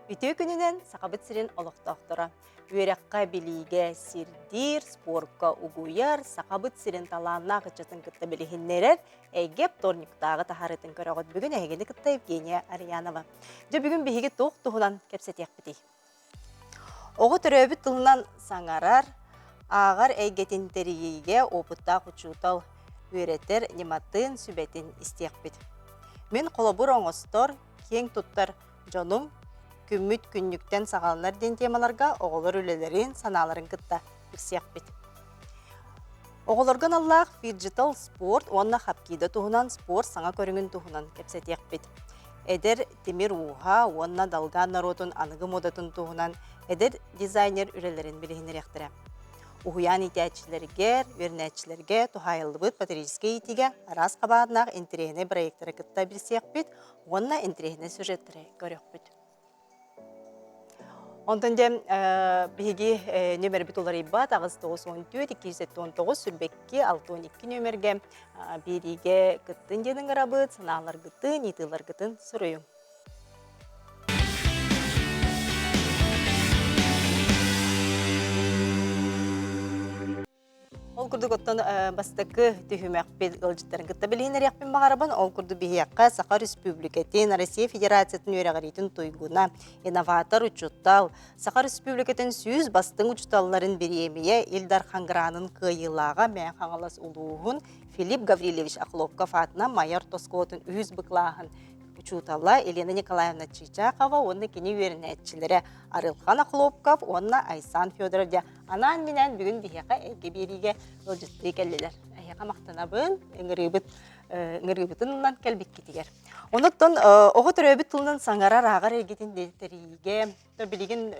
Үтүө күнүнэн Сахабыт сирин олохтоохторо. Үөрэххэ, билиигэ сирдиир, спорка угуйар, Сахабыт сирин талааннаах ыччатын кытта билиһиннэрэр Эйгэ вторниктааҕы таһаарыытын көрөҕүт. Бүгүн эһигини кытта Евгения Арьянова. Дьэ бүгүн биһиги туох туһунан кэпсэтиэхпитий? Оҕо төрөөбүт тылынан саҥарар, ааҕар эйгэтин тэрийиигэ опыттаах учуутал үөрэтэр ньыматын, сүбэтин истиэхпит. Мин холобур оҥостор, киэҥ туттар дьонум күммүт күннүктэн саҕаланар диэн темаларга оҕолор үлэлэрин, санааларын кытта билсиэхпит. Оҕолорго аналлаах фиджитал спорт уонна хапкидо туһунан спорт саҥа көрүҥүн туһунан кэпсэтиэхпит. Эдэр тимир ууһа уонна долган норуотун аныгы муодатын туһунан эдэр дизайнер үлэлэрин билиһиннэриэхтэрэ. Уһуйаан иитээччилэригэр, үөрэнээччилэргэ туһаайыллыбыт патриотическай иитиигэ араас хабааннаах интэриэһинэй бырайыактары кытта билсиэхпит уонна интэриэһинэй сюжеттары көрүөхпүт. Онтон дьэ биһиги нүөмэрбит уларыйбат 894 279 22 62 нүөмэргэ биэриигэ кыттын диэн ыҥырабыт, санааларгытын, ыйытыыларгытын суруйуҥ. Ол курдук оттон бастакы түһүмэхпит ыалдьыттарын кытта билиһиннэриэхпин баҕарабын. Ол курдук биһиэхэ Саха Республикатын, Россия Федерациятын үөрэҕириитин туйгуна, инноватор учуутал, Саха Республикатын 100 бастыҥ учууталларын бириэмийэ Ил Дархан гранын кыайыылааҕа Мэҥэ Хаҥалас улууһун Филипп Гаврильевич Охлопков аатынан Майа орто оскуолатын үһүс быклааһын учуутала Елена Николаевна Чичахова уонна кини үөрэнээччилэрэ Арылхан Охлопков уонна Айсан Федоров дьэ анаан-минээн бүгүн биһиэхэ эйгэ биэриигэ ыалдьыттыы кэллилэр. Эһиэхэ махтанабын, ыҥырыыбыт ыҥырыыбытын ылан кэлбиккитигэр. Онуттан оҕо төрөөбүт тылынан саҥарар ааҕар эйгэтин тэрийиигэ билигин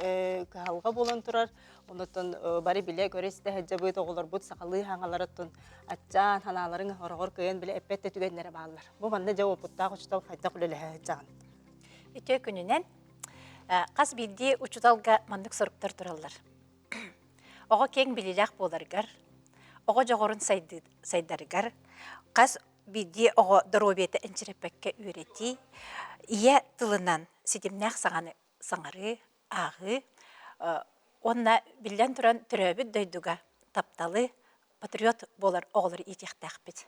кыһалҕа буолан турар. Онуттан бары билэ-көрө истэ сылдьабыт оҕолорбут сахалыы хаҥаларыттан аччаан, санааларын хороҕор кыайан билэ эппэт да түгэннэрэ бааллар. Бу манна дьэ уопуттаах учуутал хайдах үлэлэһэ сылдьаҕын? Үтүө күнүнэн хас биирдии учууталга маннык соруктар тураллар. Оҕо киэҥ билиилээх буоларыгар, оҕо дьоҕурун сайдарыгар, хас биирдии оҕо доруобуйата энчирэппэккэ үөрэтии, ийэ тылынан ситимнээх саҥаны саҥарыы, ааҕыы уонна биллэн туран төрөөбүт дойдуга тапталы, патриот буолар оҕолору иитиэхтээхпит.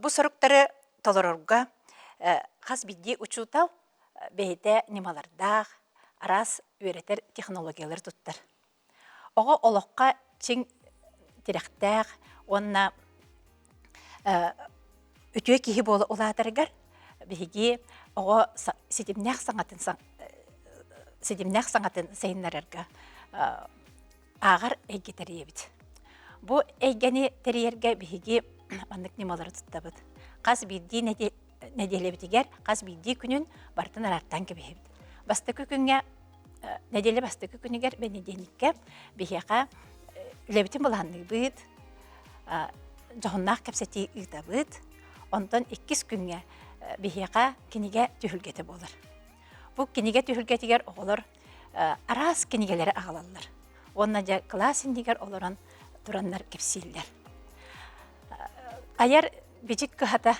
Бу соруктары толорорго хас биирдии учуутал бэйэтэ ньымалардаах, араас үөрэтэр технологиялары туттар. Оҕо олоххо чиҥ тирэхтээх уонна үтүө киһи буола улаатарыгар биһиги оҕо ситимнээх саҥатын ситимнээх саҥатын сайыннарарга ааҕар эйгэ тэрийэбит. Бу эйгэни тэрийэргэ биһиги маннык ньымалары туттабыт. Хас биирдии нэдиэлэбитигэр хас биирдии күнүн барытын араартаан кэбиһэбит. Бастакы күҥҥэ нэдиэлэ бастакы күнүгэр бэнидиэнньиккэ биһиэхэ үлэбитин былаанныыбыт, дьоһуннаах кэпсэтии ыытабыт. Онтон иккис күҥҥэ биһиэхэ кинигэ түһүлгэтэ буолар. Бу кинигэ түһүлгэтигэр оҕолор араас кинигэлэри аҕалаллар. Уонна дьэ кылаас иннигэр олорон тураннар кэпсииллэр. Айар бичик кыһата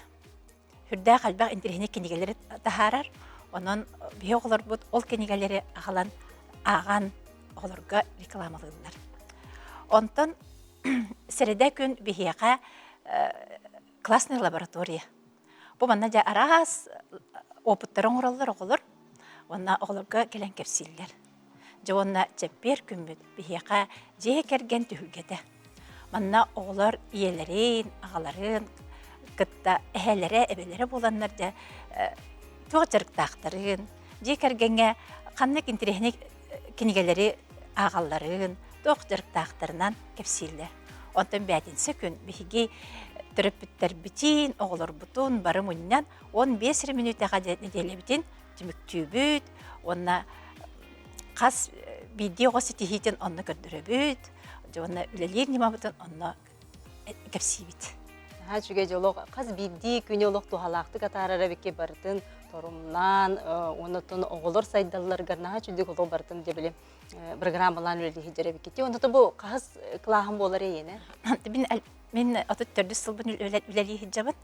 сүрдээх элбэх интэриэһинэй кинигэлэри таһаарар. Онон биһи оҕолорбут ол кинигэлэри аҕалан ааҕан оҕолорго рекламалыыллар. Онтон сэрэдэ күн биһиэхэ классная лаборатория. Бу манна дьэ араас опыттары оҥороллор оҕолор уонна оҕолорго кэлэн кэпсииллэр. Дьэ уонна чэппиэр күммүт биһиэхэ дьиэ кэргэн түһүлгэтэ. Манна оҕолор ийэлэрин, аҕаларын кытта эһэлэрэ, эбэлэрэ буоланнар дьэ туох дьарыктаахтарын, дьиэ кэргэҥҥэ ханнык интэриэһинэй кинигэлэри ааҕалларын, туох дьарыктаахтарынан кэпсииллэр. Онтон бээтинсэ күн биһиги төрөппүттэрбитин, оҕолорбутун бары мунньан 15 эрэ мүнүүтэҕэ нэдиэлэбитин түмүктүүбүт уонна хас биирдии оҕо ситиһиитин онно көрдөрөбүт, уонна үлэлиир ньымабытын онно кэпсиибит. Наһаа үчүгэй дьэ олох хас биирдии күнү олох туһалаахтык атаарар эбикки барытын торумнаан уонна оттон оҕолор сайдалларыгар наһаа үчүгэй олох барытын дьэ били программалаан үлэлии сылдьар эбиккит. Онно бу хаһыс кылааһым буолар эйиэнэ? Мин мин 34 сылбын үлэлии сылдьабын.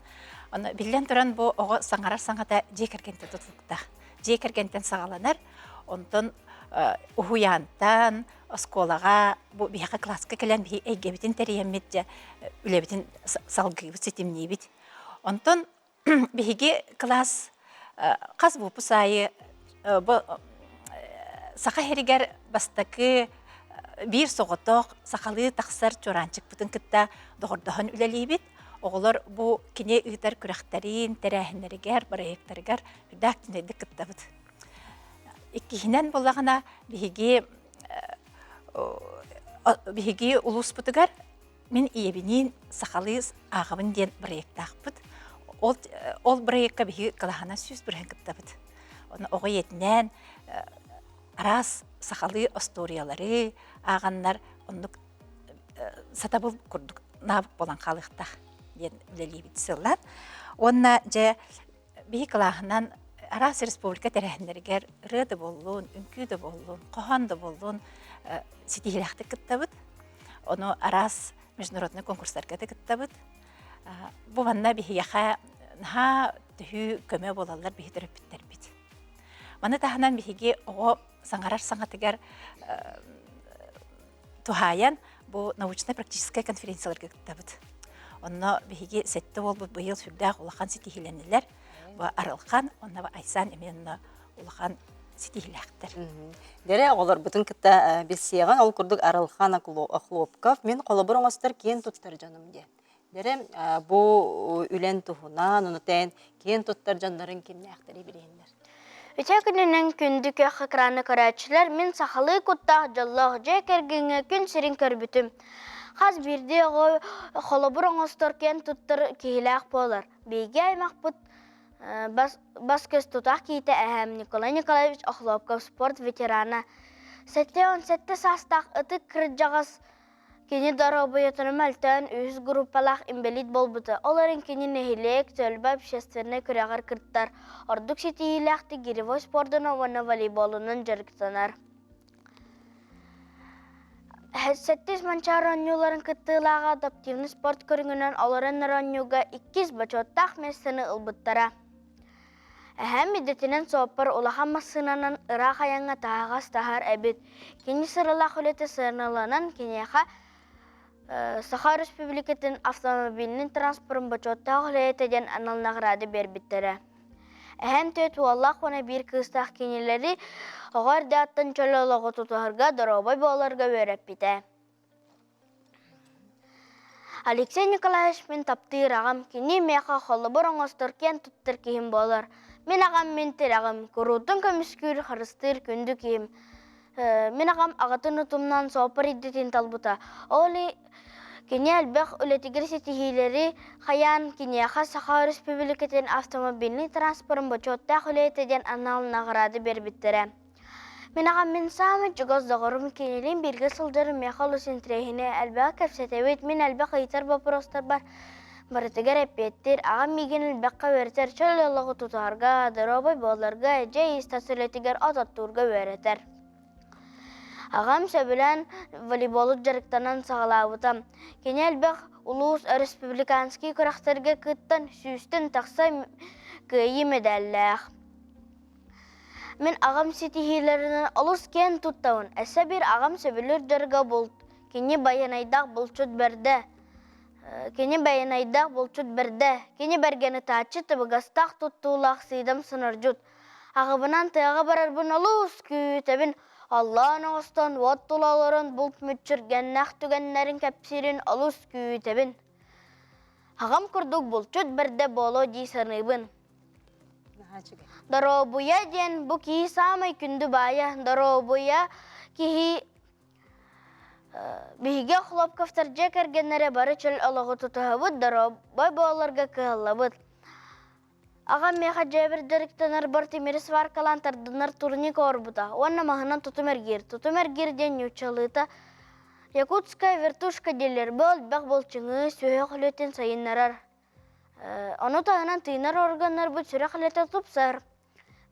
Ону биллэн туран бу оҕо саҥарар саҥата дьиэ кэргэнтэн тутулуктаах. Дьиэ кэргэнтэн саҕаланар. Онтон уһуйаантан оскуолаҕа бу биһиэхэ кылааска кэлэн биһи эйгэбитин тэрийэммит дьэ үлэбитин салгыыбыт, ситимниибит. Онтон биһиги кылаас хас выпуск аайы бу Саха сиригэр бастакы биир соҕотох сахалыы тахсар чуораанчыкпытын кытта доҕордоһон үлэлиибит. Оҕолор бу кини ыытар күрэхтэрин, тэрээһиннэригэр, бырайыактарыгар үрдээх түнэйдик кыттабыт. Иккиһинэн буоллаҕына, биһиги биһиги улууспутугар мин ийэбиниин сахалыы ааҕабын диэн бырайыактаахпыт. Ол, ол бырайыакка биһиги кылааһынан 100% кыттабыт. Ону оҕо ийэтинээн араас сахалыы остуоруйалары ааҕаннар оннук сатабыл курдук наабык буолан хаалыахтаах диэн үлэлиибит сыллар. Уонна дьэ биһи кылааһынан араас республика тэрээһиннэригэр ырыа да буоллун, үҥкүү да буоллун, хоһоон да буоллун ситиһиилээхтик кыттабыт. Ону араас международный конкурстарга да кыттабыт. Бу манна биһиэхэ наһаа төһүү көмө буолаллар биһи төрөппүттэрбит. Маны таһынан биһиги оҕо саҥарар саҥатыгар туһаайан бу научнай-практическай конференцияларга кыттабыт. Онно биһиги сэттэ уолбут быйыл сүрдээх улахан ситиһиилэннилэр. Бу Арылхан уонна Айсан эмиэ онно улахан ситиһиилээхтэр. Дэрэ оҕолорбутун кытта билсиэҕин ол курдук Арылхан Охлопков мин холобур оҥостор киэн туттар дьонум диэн. Дэрэ бу үлэн туһунан, ону тээн киэн туттар дьоннорун кимнээхтэрий билиһиннэр. Үтүө күнүнэн күндү күөх экраны көрөөччүлэр, мин сахалыы куттаах дьоллоох дьиэ кэргэҥҥэ күн сирин көрбүтүм. Хас биирдии оҕо холобур оҥостор киэн туттар киһилээх буолар. Биһиги аймахпыт бас-көс тутаах киһитэ эһээм Николай Николаевич Охлопков спорт ветерана. 77 саастаах ытык кырдьаҕас Кини доруобуйатын мөлтөөн үһүс группалаах инбэлиит буолбута. Ол эрэн кини нэһилиэк, түөлбэ общественнай күрэҕэр кыттар. Ордук ситиһиилээхтик гиревой спордунан уонна волейболунан дьарыктанар. Сэттис Манчаары оонньууларын кыттыылааҕа адаптивный спорт көрүҥүнэн олорон оонньууга иккис бочуоттаах миэстэни ылбыттара. Эһээм идэтинэн суоппар улахан массыынанан ыраах айаҥҥа таһаҕас таһар эбит. Кини сыралаах үлэтэ сыаналанан киниэхэ Саха Өрөспүүбүлүкэтин автомобильнай транспорын бочуоттаах үлэһитэ диэн анал наҕараада биэрбиттэрэ. Эһээм түөрт уоллаах уонна биир кыыстаах кинилэри оҕо эрдэҕиттэн чөл олоҕу тутуһарга, доруобай буоларга үөрэппитэ. Алексей Николаевич мин таптыыр аҕам, кини миэхэ холобур оҥостор киэн туттар киһим буолар. Мин аҕам мин тирэҕим, куруутун көмүскүүр, харыстыыр күндү киһим. Мин аҕам аҕатын утумнаан суоппар идэтин талбыта. Ол кини элбэх үлэтигэр ситиһиилэри хайаан киниэхэ Саха Өрөспүүбүлүкэтин автомобильнай транспорын бочуоттаах үлэһитэ диэн анал наҕараада биэрбиттэрэ. Мин аҕам мин саамай чугас доҕорум кинилиин бииргэ сылдьарым миэхэ олус интэриэһинэй, элбэҕи кэпсэтэбит, мин элбэх ыйытар боппуруостарбар барытыгар эппиэттиир, аҕам миигин элбэххэ үөрэтэр, чөл олоҕу тутуһарга, доруобай буоларга, дьиэ ис-тас үлэтигэр от оттуурга үөрэтэр. Аҕам сөбүлээн волейболу дьарыктанан саҕалаабыта. Кини элбэх улуус республиканскай күрэхтэргэ кыттан сүүстэн тахса кыайыы мэдээллээх. Мин аҕам ситиһиилэринэн олус киэн туттабын. Өссө биир аҕам сөбүлүүр дьарыга булт. Кини байанайдаах булчут бэрдэ. Кини байанайдаах булчут бэрдэ. Кини бэргэн ытааччы, табыгастаах туттуулаах сыыдам сонордьут. Аҕабынан тыаҕа барарбын олус күүтэбин. Оллоон оҥостон, уот тула олорон булт мүччүргэннээх түгэннэрин кэпсиирин олус күүтэбин. Аҕам курдук булчут бэрдэ буолуо дии саныыбын. Доруобуйа диэн бу киһи саамай күндү баайа. Доруобуйа киһи биһиги Охлопковтар дьиэ кэргэннэрэ бары чөл олоҕу тутуһабыт, доруобай буоларга кыһаллабыт. Аҕам миэхэ дьиэбэр дьарыктанарбар тимири сваркалаан тардынар турник оҥорбута уонна маһынан тутум эргиир. Тутум эргиир диэн нууччалыыта Якутская вертушка дииллэр. Бу элбэх былчыҥы, сүһүөх үлэтин сайыннарар. Ону таһынан тыынар органнарбыт сүрэх үлэтэ тупсар.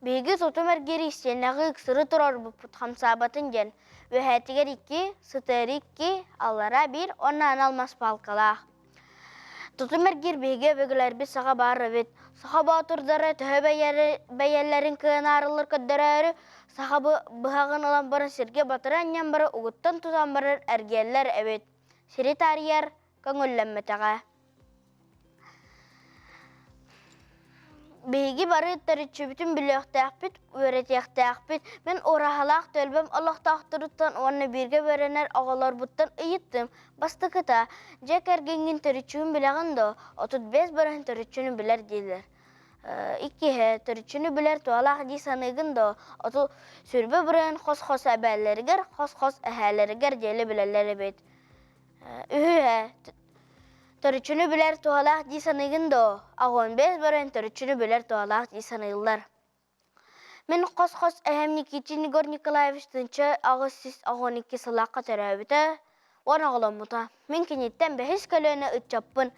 Биһиги тутум эргиир истиэнэҕэ ыксары турарбыппыт хамсаабатын диэн. Үөһээтигэр икки, сытыары икки, аллара биир уонна анал мас палкалаах. Тутум эргиир биһиги өбүгэлэрбит саха баар эбит. Саха боотурдара төһө бэйэлэрин кыанаарылар көрдөрөөрү, саха быһаҕын ылан баран сиргэ батыра анньан баран угуттан тутан барар эргиэллэр эбит. Сири таарыйар көҥүллэммэтэҕэ. Биһиги бары төрүччүбүтүн билиэхтээхпит, үөрэтиэхтээхпит. Мин ураһалаах түөлбэм олохтоохторуттан уонна бииргэ үөрэнэр оҕолорбуттан ыйыттым. Бастакыта, дьиэ кэргэҥҥин төрүччүгүн билэҕин дуо? 35 бырыһын төрүччүнү билэр дииллэр. Иккиһэ, төрүччүнү билэр туһалаах дии саныыгын дуо? Оту сүрбэ бырыһын хос-хос эбээлэригэр, хос-хос эһээлэригэр диэли билэллэр эбит. Үһүһэ, төрүччүнү билэр туһалаах дии саныыгын дуо? 85 бырыһын төрүччүнү билэр туһалаах дии саныыллар. Мин хос-хос эһэм Никитин Егор Николаевич тыһыынча 812 сыллаахха төрөөбүтэ уонна оҕоломмута. Мин киниттэн бэһис көлүөнэ ыччаппын.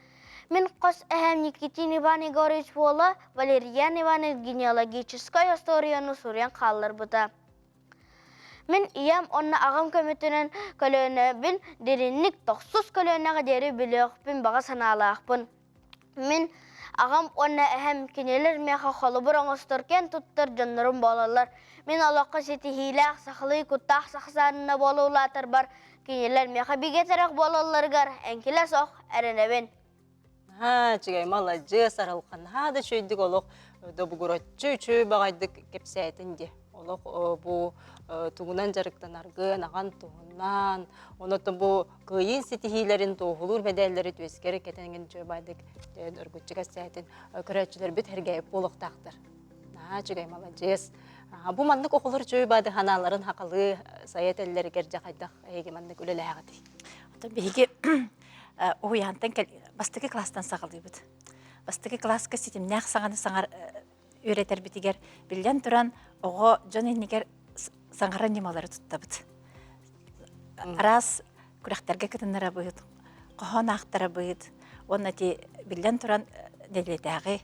Мин хос эһэм Никитин Иван Егорович уола Валерьян Иванович генеалогическай остуоруйаны суруйан хаалларбыта. Мин ийэм уонна аҕам көмөтүнэн көлүөнэбин дириҥник тохсус көлүөнэҕэ диэри билиэхпин баҕа санаалаахпын. Мин аҕам уонна эһэм кинилэр миэхэ холобур оҥостор киэн туттар дьоннорум буолаллар. Мин олоххо ситиһиилээх, сахалыы куттаах сахсаанына буола улаатарбар кинилэр миэхэ бигэ тирэх буолалларыгар эҥкилэ суох эрэнэбин. Наһаа үчүгэй, маладьыас, арылхан, наһаа да үчүгэйдик олох добугураччы үчүгэй баҕайдык кэпсээтин дии. Олох бу тугунан дьарыктанаргын, аҕан туһунан, онон бу кыайыын ситиһиилэрин туоһулуур мэдээллэри түөскэр кэтэҥин үчүгэй өргүччү кэпсээтин көрөөччүлэрбит сэргээбит буолуохтаахтар. Наһаа үчүгэй, маладьыас. Бу маннык оҕолор үчүгэй баады ханааларын хахалыы сайа этэллэригэр дьэ хайдах эһиги маннык үлэлээҕитий? Оттон биһиги уһуйаантан бастакы класстан саҕалыыбыт. Бастакы класска ситимнээх саҥаны саҥар үөрэтэрбитигэр биллэн туран оҕо дьон иннигэр саҥарар ньымалары туттабыт. Араас күрэхтэргэ кытыннарабыт, хоһоон аахтарабыт уонна ити биллэн туран нэдиэлэтээҕи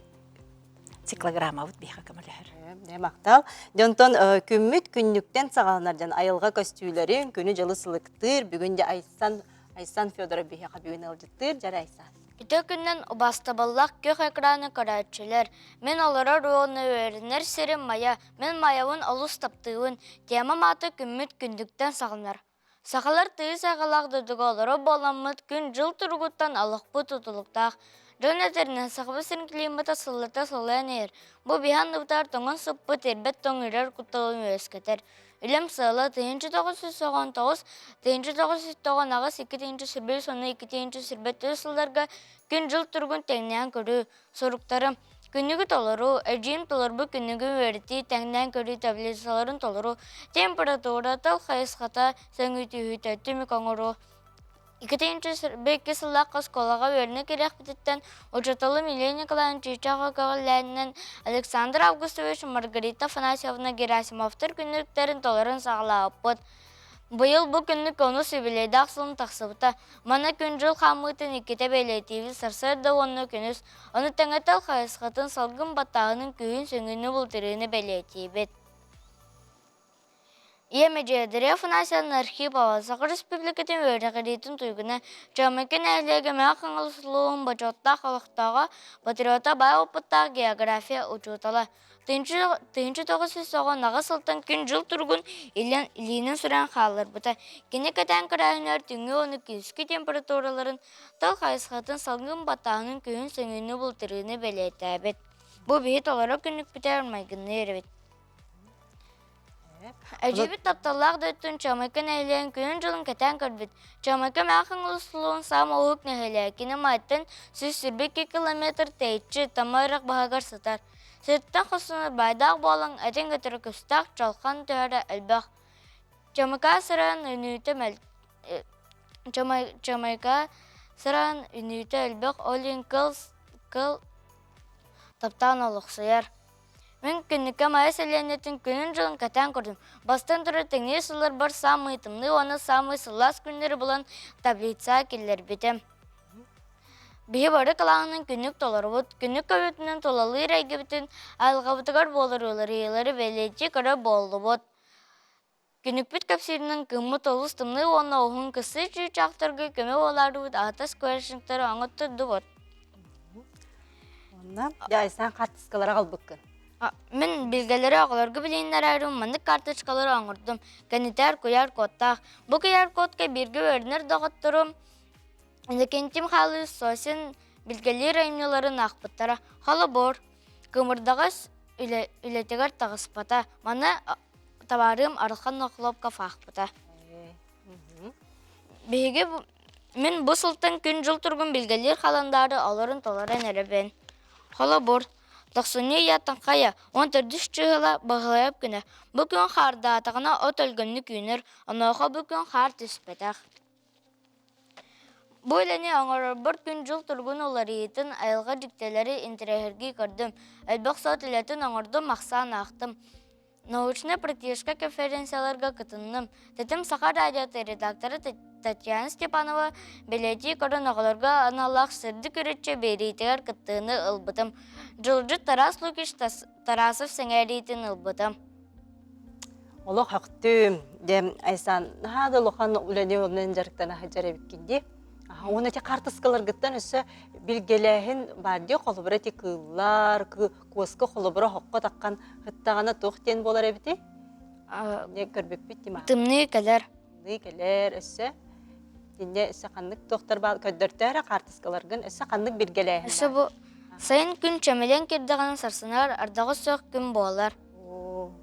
циклограммабыт биһиэхэ көмөлөһөр. Дьэ, махтал. Дьонтон күммүт күннүктэн саҕаланар дьон айылҕа көстүүлэрин, күнү-дьылы сылыктыыр. Бүгүн дьэ Айсан Айсан Федоров биһиэхэ бүгүн ыалдьыттыыр. Дьэ, Айсан. Үтүө күнүнэн убаастабыллаах күөх экраны көрөөччүлэр! Мин олорор уонна үөрэнэр сирим Майа. Мин Майабын олус таптыыбын. Темам аата күммүт күндүктэн саҕаланар. Сахалар тыйыс айҕалаах дойдуга олорор буоламмыт, күн-дьыл туругуттан олохпут тутулуктаах. Дьон этэринэн, Сахабыт сирин климата сыллата сылайан иһэр. Бу биһи анныбытыгар тоҥон сыппыт ирбэт тоҥ ирэр кутталын үөскэтэр. Үлэм сыала 1999, 1998, 2001 уонна 2024 сылларга күн-дьыл туругун тэҥнээн көрүү, соруктарым, күнүгү толоруу, эдьиийим толорбут күнүгү үөрэтии, тэҥнээн көрүү таблицаларын толоруу, температура, тыл хайысхата, сөҥүүтүһүүтэ, түмүк оҥоруу. 2002 сыллаахха оскуолаҕа үөрэнэ киириэхпититтэн учууталым Илья Николаевич Чычахов көҕүлээһининэн Александр Августович, Маргарита Афанасьевна Герасимовтар күннүктэрин толорон саҕалаабыппыт. Быйыл бу күннүк онус юбилейдаах сылым тахсыбыта. Манна күн-дьыл хаамыытын иккитэ бэлиэтиибит сарсыарда уонна күнүс. Ону тэҥэ тыл хайысхатын салгын баттааһынын күүһүн сөҥүүнү бултарыыны бэлиэтиибит. Ийэм Эдьиэдэрэ Афанасьевна Архипова Саха Республикатын үөрэҕириитин туйгуна, Чөмөкө нэһилиэгэ Мэҥэ Хаҥалас улууһун бочуоттаах олохтооҕо, патриота баай опыттаах география учуутала. 1998 сылтан күн-дьыл туругун илиинэн суруйан хаалларбыта. Кини кэтээн көрөөһүнүгэр түҥҥү уонна күнүскү температураларын, тыл хайысхатын, салгын баттааһынын күһүн сөҥүүнү бултарыыны бэлиэтээбит. Бу биһи толору күннүкпүтүгэр майгынныыр эбит. Эдьиийбит тапталлаах дойдутун Чамайка нэһилиэгин күнүн-дьылын кэтээн көрбүт. Чамайка Мэхин улуустулуун саама уһук нэһилиэгэ. Кини Майаттан 122 километр тэйиччи Тамма үрэх баһыгар сытар. Сиртэн хостонор баайдаах буолан, этиҥ өтөрө көстөөх, чалхан түһэрэ элбэх. Чамайка сыран үнүүтэ мөл... Чамайка сыран үнүүтэ элбэх, ол иһин кыл, кыл таптаан олохсуйар. Мин күннүккэ Майа сэлиэнньэтин күнүн-дьылын кэтээн көрдүм. Бастаан турар тэҥниир сылларбар саамай тымныы уонна саамай сылаас күннэри булан таблица киллэрбитим. Биһи бары кылааһынан күннүк толоробут, күннүк көмөтүнэн тулалыыр эйгэбитин, айылҕабытыгар буолар уларыйыылары бэлиэтии көрөр буоллубут. Күнүкпүт кэпсииринэн кыыммыт олус тымныы уонна уһун кысыы чыычаахтарга көмө буолаарыбыт аһата скворечниктары оҥоттурдубут. Онна дьэ Айсан хаартыскалары аҕалбыккын. Мин билгэлэри оҕолорго билиһиннэрээрим маннык карточкалары оҥордум. Кэнитээр куйаар кодтаах. Бу куйаар кодка бииргэ үөрэнэр доҕотторум Иннокентий Михайлович Сосин билгэлиир айымньыларын аахпыттара. Холобур, кымырдаҕас үлэтигэр таҕыспата. Маны табаарым Архан Охлопков аахпыта. Биһиги мин бу сылтан күн-дьыл туругун билгэлиир халандаары олорун толорон эрэбин. Холобур, тохсунньу ыйааттан хайа, 14 чыһыла Баһылайап күнэ. Бу күн хаардаатаҕына от өлгөмнүк үүнэр, онуоха бу күн хаар түспэтэх. Бу үлэни оҥорорбор күн-дьыл туругун уларыйыытын, айылҕа дьиктилэри интэриэһиргии көрдүм, элбэх суот үлэтин оҥордум, ахсаан аахтым. Научнай-практическай конференцияларга кытынным. Тэтим Саха радиота редактора Татьяна Степанова бэлиэтии көрөн оҕолорго аналлаах сырдык үрүччэ биэриитигэр кыттыыны ылбытым. Дьылдьыт Тарас Лукич Тарасов сэҥээриитин ылбытым. Олох хөхтүм. Дьэ, Айсан, наһаа да улахан үлэни онон дьарыктана сылдьар эбиккин дии. Уонна ити хаартыскаларгыттан өссө билгэлээһин баар дии, холобура ити кыыллар, куоска холобура хокко таххан ыттаҕына туох диэн буолар эбитий? Не көрбүппүт дии Тымныы кэлэр. Тымныы кэлэр өссө Инньэ өссө ханнык туохтар баар көрдөртөө эрэ хаартыскаларгын өссө ханнык билгэлээһин Өссө бу сайын күн чэмэлэн кирдэҕинэ сарсынар ардаҕа суох күн буолар.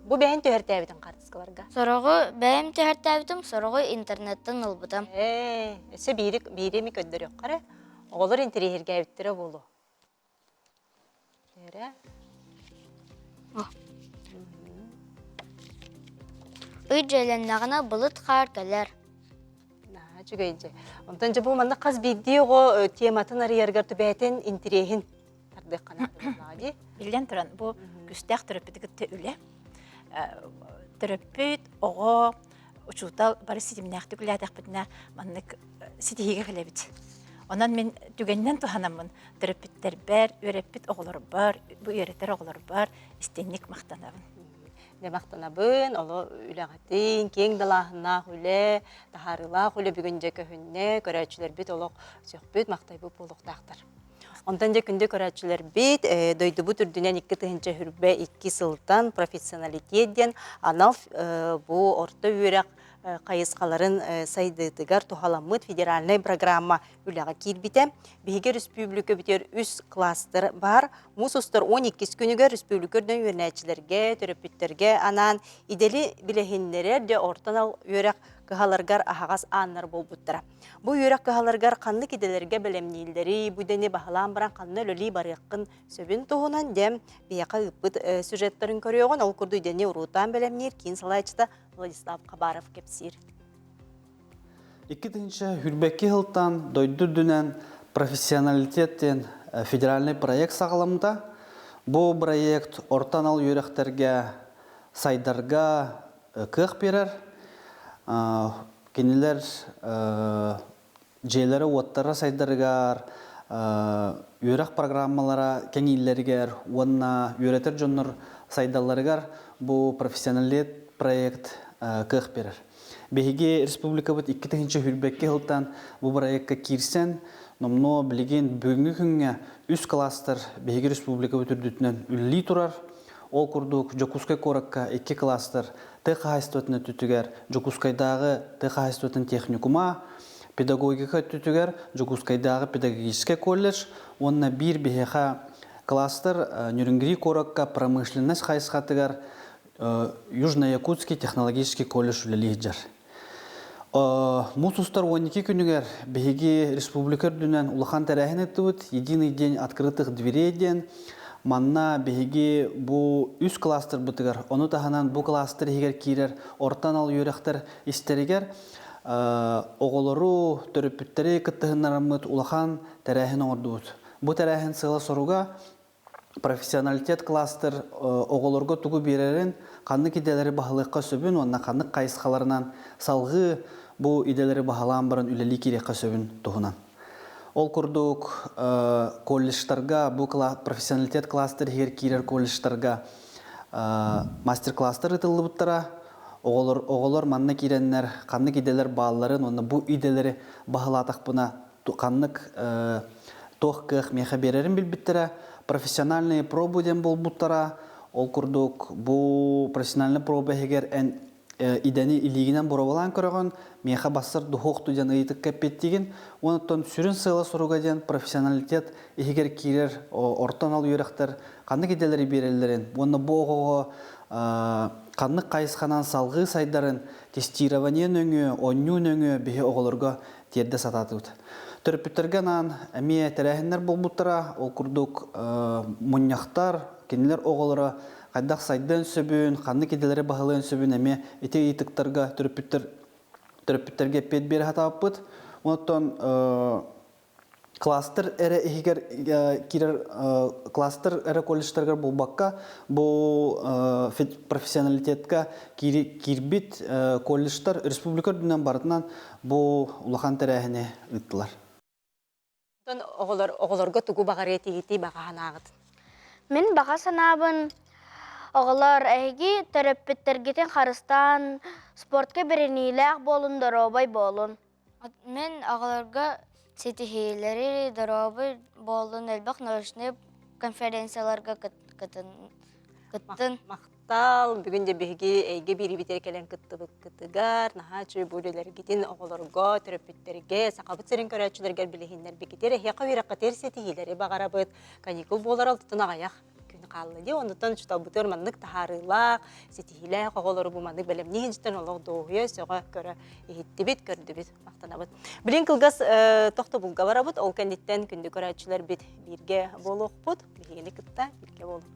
Бу бэйэн түһэртээбитин хаартыскаларга? Сороҕу бэйэм түһэртээбитим, сороҕу интернеттэн ылбытым. Ээ, өссө биири биири эми көрдөрүөххэ эрэ. Оҕолор интэриэһиргээбиттэрэ буолуо. Эрэ. Ый дьиэлэннэҕинэ былыт хаар кэлэр. Наһаа үчүгэй дьэ. Онтон дьэ бу манна хас биирдии оҕо тематын арыйарыгар түбээтин интириэһин тардыахха наада буоллаҕа дии. Биллэн туран, бу күстээх төрөппүтү кытта үлэ. Төрөппүт, оҕо, учуутал бары ситимнээхтик үлэлээтэхпитинэ маннык ситиһиигэ кэлэбит. Онон мин түгэнинэн туһанаммын төрөппүттэрбэр, үөрэппит оҕолорбор, бу үөрэтэр оҕолорбор истиҥник махтанабын. Дьэ махтанабын, оло үлэҕитин, киэҥ далааһыннаах үлэ, таһаарыылаах үлэ бүгүн дьэ көһүннэ, көрөөччүлэрбит олох сөхпүт, махтайбыт буолуохтаахтар. Онтон дьэ күндү көрөөччүлэрбит, дойдубут үрдүнэн 2022 сылтан профессионалитет диэн анал бу орто үөрэх хайысхаларын сайдыытыгар туһаламмыт федеральнай программа үлэҕэ киирбитэ. Биһиги өрөспүүбүлүкэбитигэр үс кластер баар. Муус устар 12 күнүгэр республика үрдүнэн үөрэнээччилэргэ, төрөппүттэргэ анаан идэли билэһиннэрэр дьэ орто анал үөрэх кыһаларыгар аһаҕас ааннар буолбуттара. Бу үөрэх кыһаларыгар ханнык идэлэргэ бэлэмнииллэрий, бу идэни баһылаан баран ханна үлэлии барыаххын сөбүн туһунан дьэ биһиэхэ ыыппыт сюжеттарын көрүөҕүн. Ол курдук идэни уруутаан бэлэмниир киин салайааччыта Владислав Хабаров кэпсиир. 2022 сылтан дойду үрдүнэн профессионалитет диэн федеральный проект саҕаламмыта. Бу проект орто анал үөрэхтэргэ сайдарга кыах биэрэр. Кинилэр дьиэлэрэ-уоттара сайдарыгар, үөрэх программалара кэҥииллэригэр уонна үөрэтэр дьоннор сайдалларыгар бу профессионалит проект кыах биэрэр. Биһиги республикабыт 2022 сылтан бу проекка киирсэн, номнуо билигин бүгүҥҥү күҥҥэ үс кластер биһиги республикабыт үрдүтүнэн үлэлии турар. Ол курдук Дьокуускай куоракка икки кластер тыа хаһаайыстыбатын өттүтүгэр Дьокуускайдааҕы тыа хаһаайыстыбатын техникума, педагогика өттүтүгэр Дьокуускайдааҕы педагогическай колледж уонна биир биһиэхэ кластер Нюрингри куоракка промышленность хайысхатыгар Южно-Якутский технологический колледж үлэлии сылдьар. Муус устар 12 күнүгэр биһиги республика үрдүнэн улахан тэрээһин ыыттыбыт «Единый день открытых дверей» диэн. Манна биһиги бу үс кластербытыгар, ону таһынан бу кластер иһигэр киирэр орто анал үөрэхтэр истэригэр оҕолору, төрөппүттэри кыттыһыннараммыт улахан тэрээһин оҥордубут. Бу тэрээһин сыала-соруга профессионалитет кластер оҕолорго тугу биэрэрин, ханнык идэлэри баһылыахха сөбүн уонна ханнык хайысхаларынан салҕыы бу идэлэри баһылаан баран үлэлии киириэххэ сөбүн туһунан. Ол курдук колледжтарга бу профессионалитет кластер иһигэр киирэр колледжтарга мастер-класстар ыытыллыбыттара. Оҕолор, оҕолор манна киирэннэр ханнык идэлэр баалларын уонна бу идэлэри баһылаатахпына ханнык туох кыах миэхэ биэрэрин билбиттэрэ. профессиональные пробы диэн буолбуттара. Ол курдук бу профессиональный проба иһигэр эн идэни илиигинэн боруобалаан көрөҕүн, миэхэ бассар духуохту диэн ыйытыкка эппиэттиигин. Онтон сүрүн сыала-соруга диэн профессионалитет иһигэр киирэр орто анал үөрэхтэр ханнык идэлэри биэрэллэрин уонна бу оҕоҕо ханнык хайысханан салҕыы сайдарын тестирование нөҥүө, оонньуу нөҥүө биһи оҕолорго тиэрдэ сатаатыбыт. Төрөппүттэргэ анаан эмиэ тэрээһиннэр буолбуттара. Ол курдук мунньахтар, кинилэр оҕолоро хайдах сайдыан сөбүн, ханнык идэлэри баһылыан сөбүн эмиэ ити ыйытыктарга төрөппүттэр төрөппүттэргэ эппиэт биэрэ сатаабыппыт. Онтон кластер эрэ иһигэр киирэр кластер эрэ колледжтарыгар буолбакка бу профессионалитетка киирбит колледжтар республика үрдүнэн барытынан бу улахан тэрээһини ыыттылар. Онтон оҕолор оҕолорго тугу баҕарыа этигитий баҕа санааҕыт? Мин баҕа санаабын оҕолор эһиги төрөппүттэргитин харыстаан спортка бэриниилээх буолун, доруобай буолун. Мин оҕолорго ситиһиилэри, доруобай буоллун элбэх научнай конференцияларга кыттын. Махтал, бүгүн де биһиги эйгэ биирибитигэр кэлэн кыттыбыккытыгар, наһаа үчүгэй бу үлэлэргитин оҕолорго, төрөппүттэргэ, Сахабыт сирин көрөөччүлэригэр билиһиннэрбиккитигэр эһиэхэ үөрэххитигэр ситиһиилэри баҕарабыт. Каникул буолар алтытын аҕыйах күн хаалла дии. Оннуттан учууталбытыгар маннык таһаарыылаах, ситиһиилээх оҕолору бу маннык бэлэмнии иһинчтэн олох дуоһуйа, сөҕө көрө иһиттибит, көрдүбүт, махтанабыт. Билин кылгас тохтобулга барабыт, ол кэнниттэн күндү көрөөччүлэрбит бииргэ буолуохпут, биһигини кытта бииргэ буолуҥ.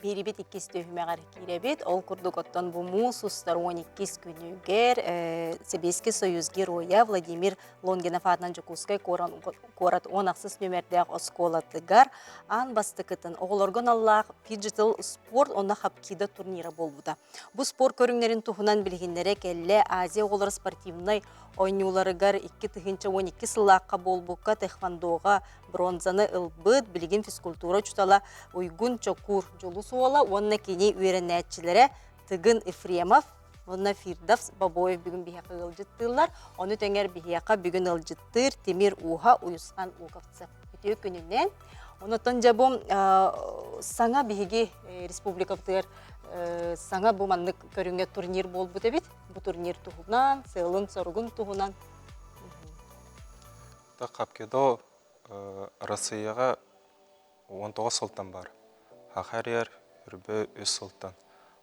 Биирибит иккис түһүмэҕэр киирэбит. Ол курдук оттон бу муус устар 12 күнүгэр Сэбиэскэй Союз геройа Владимир Лонгинов аатынан Дьокуускай куорат 16 нүөмэрдээх оскуолатыгар аан бастакытын оҕолорго аналлаах фиджитал спорт уонна хапкидо турнира буолбута. Бу спорт көрүҥнэрин туһунан билиһиннэрэ кэллэ Азия оҕолоро спортивнай Оонньууларыгар 2012 сыллаахха буолбукка тхэквондоҕа бронзаны ылбыт, билигин физкультура учуутала Уйгун Чокуур Дьулус уола уонна кини үөрэнээччилэрэ Тыгын Ефремов уонна Фирдов Бобоев бүгүн биһиэхэ ыалдьыттыыллар. Ону тэҥэр биһиэхэ бүгүн ыалдьыттыыр Тимир Ууһа Уйусхан Луковцев. Үтүө күнүнэн. Онотон дьэ бу саҥа биһиги республикабытыгар саҥа бу маннык көрүҥҥэ турнир буолбут эбит. Бу турнир туһунан, сыалын-соругун туһунан. Хапкидо Россияҕа 19 сылтан бар. Хаха эрийэр үрбө үс сылтан.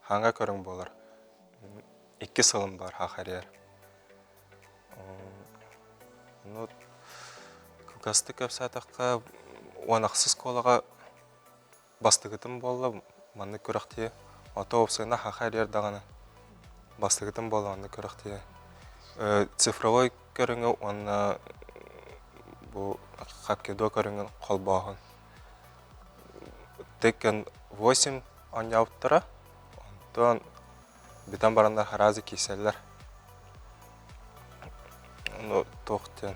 Хаҥа көрүҥ буолар. Икки сылым бар хаха эрийэр. Ну, кылгастык кэпсээтэххэ, уон ахсыс школаҕа Бастакытым буолла маннык күрэхтиһии. Ото уопсайынан хаха эрийэр даҕаны бастакытым буолла маннык күрэхтиһии. Цифровой көрүҥү уонна бу хапкидо көрүҥүн холбооһун. Tekken 8 оонньообуттара. Онтон бүтэн бараннар хараазы киирсэллэр. Ну, туох диэн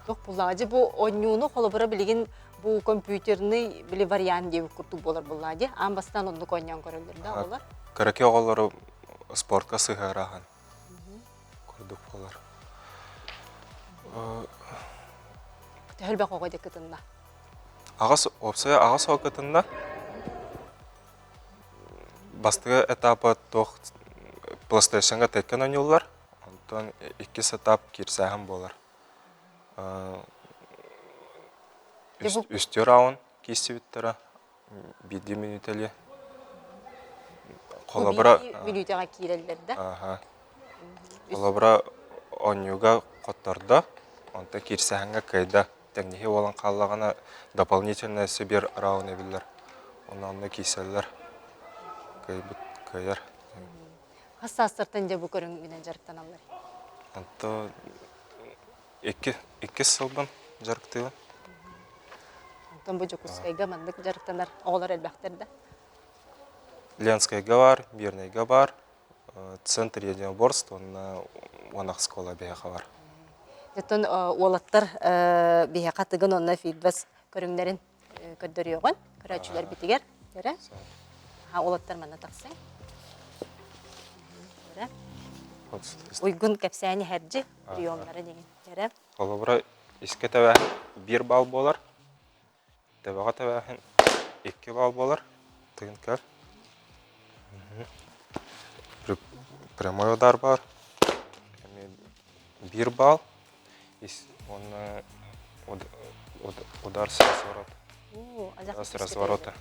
Туох буллаҕа дьэ бу оонньууну холобура билигин бу компьютерный били вариант диэбит курдук буолар буллаа дии. Аан бастаан оннук оонньоон көрөллөр да оҕолор. Кыракый оҕолору спортка сыһыараһан курдук буолар. Төһө элбэх оҕо дьэ кытынна? Аҕыс, уопсайа аҕыс оҕо кытынна. Бастакы этапа туох PlayStation-га Tekken оонньууллар, онтон иккис этап киирсээһин буолар. Үстүү раунд киирсибиттэрэ, биирдии мүнүүтэлии. Холобура мүнүүтэҕэ киирэллэр да? Аха. Холобура оонньууга хоттордо, онтон киирсээһиҥҥэ кыайда. Тэҥниһии буолан хааллаҕына дополнительно өссө биир раунд эбиллэр. Онно онно киирсэллэр. Кыайбыт кыайар. Хас саастартан дьэ бу көрүҥүнэн дьарыктаналлар? Онто икки иккис сылбын дьарыктыыбын. Онтон бу Дьокуускайга маннык дьарыктанар оҕолор элбэхтэр да? Ленскэйгэ баар, Мирнэйгэ баар, Центр единоборств уонна уонах школа биһиэхэ бар. Оттон уолаттар биһиэхэ Тыгын уонна Фидбас көрүҥнэрин көрдөрүөҕүн көрөөччүлэрбитигэр. Эрэ? Аха, уолаттар манна тахсыҥ. Эрэ? Уйгун кэпсээни иһэрдьи, приемнары дигин. Эрэ? Холобура, искэ тэбээһин биир балл буолар, Төбөҕө тэбээһин икки балл буолар. Тыгын көр. Прямой удар баар. Эмиэ биир балл. Уонна удар с разворота. С разворота.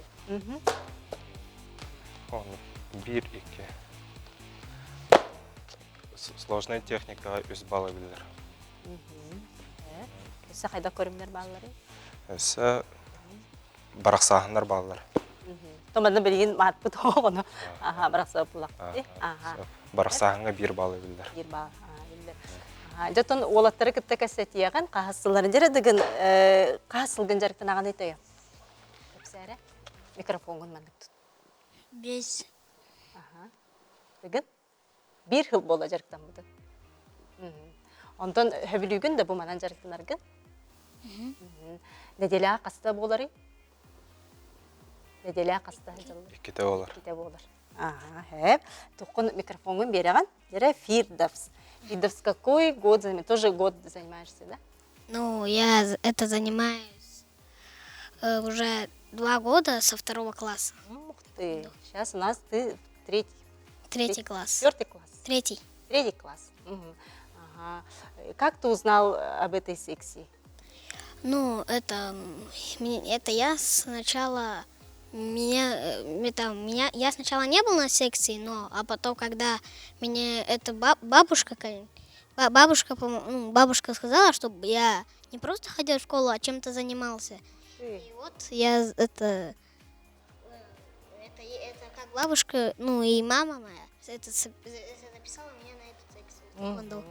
Биир, икки. Сложная техникаҕа үс балл эбиллэр. Өссө хайдах көрүҥнэр баалларый? Өссө барахсааһыннар бааллар. Томаны билигин маатпыт оҕону аха барахсааппылахпыт. Аха. Барахсааһыҥҥа биир балл эбиллэр. Биир балл эбиллэр. Дьотон уолаттары кытта кэсэтиэҕин хаһыс сылларын дьэрэ дыгын хаһыс сылгын дьарыктанаҕын төйө. Кэпсээрэ. Микрофоҥҥун маннык тут. Бес. Аха. Дыгын Биир сыл буола дьарыктаммытым. Онтон сөбүлүүгүн да бу манан дьарыктанаргын? Нэдиэлэҕэ хаста буоларый? Нэдиэлэҕэ хаста сылдьаллар? Иккитэ буолар. Иккитэ буолар. Ага, хэп. Туххун микрофоҥҥун биэрэҕин. Дьэрэ Фирдовс. Фирдовс какой год занимаешься? Тоже год занимаешься, да? Ну, я это занимаюсь уже два года со второго класса. Ух ты, сейчас у нас ты третий. Третий класс. Четвертый класс. Третий. Третий класс. Угу. Ага. Как ты узнал об этой секции? Ну, это, это я сначала меня, это, меня, я сначала не был на секции, но, а потом, когда меня эта бабушка, бабушка, ну, бабушка сказала, чтобы я не просто ходил в школу, а чем-то занимался. И вот я это, это, это как бабушка, ну и мама моя, это, это записала меня на эту секцию. Угу.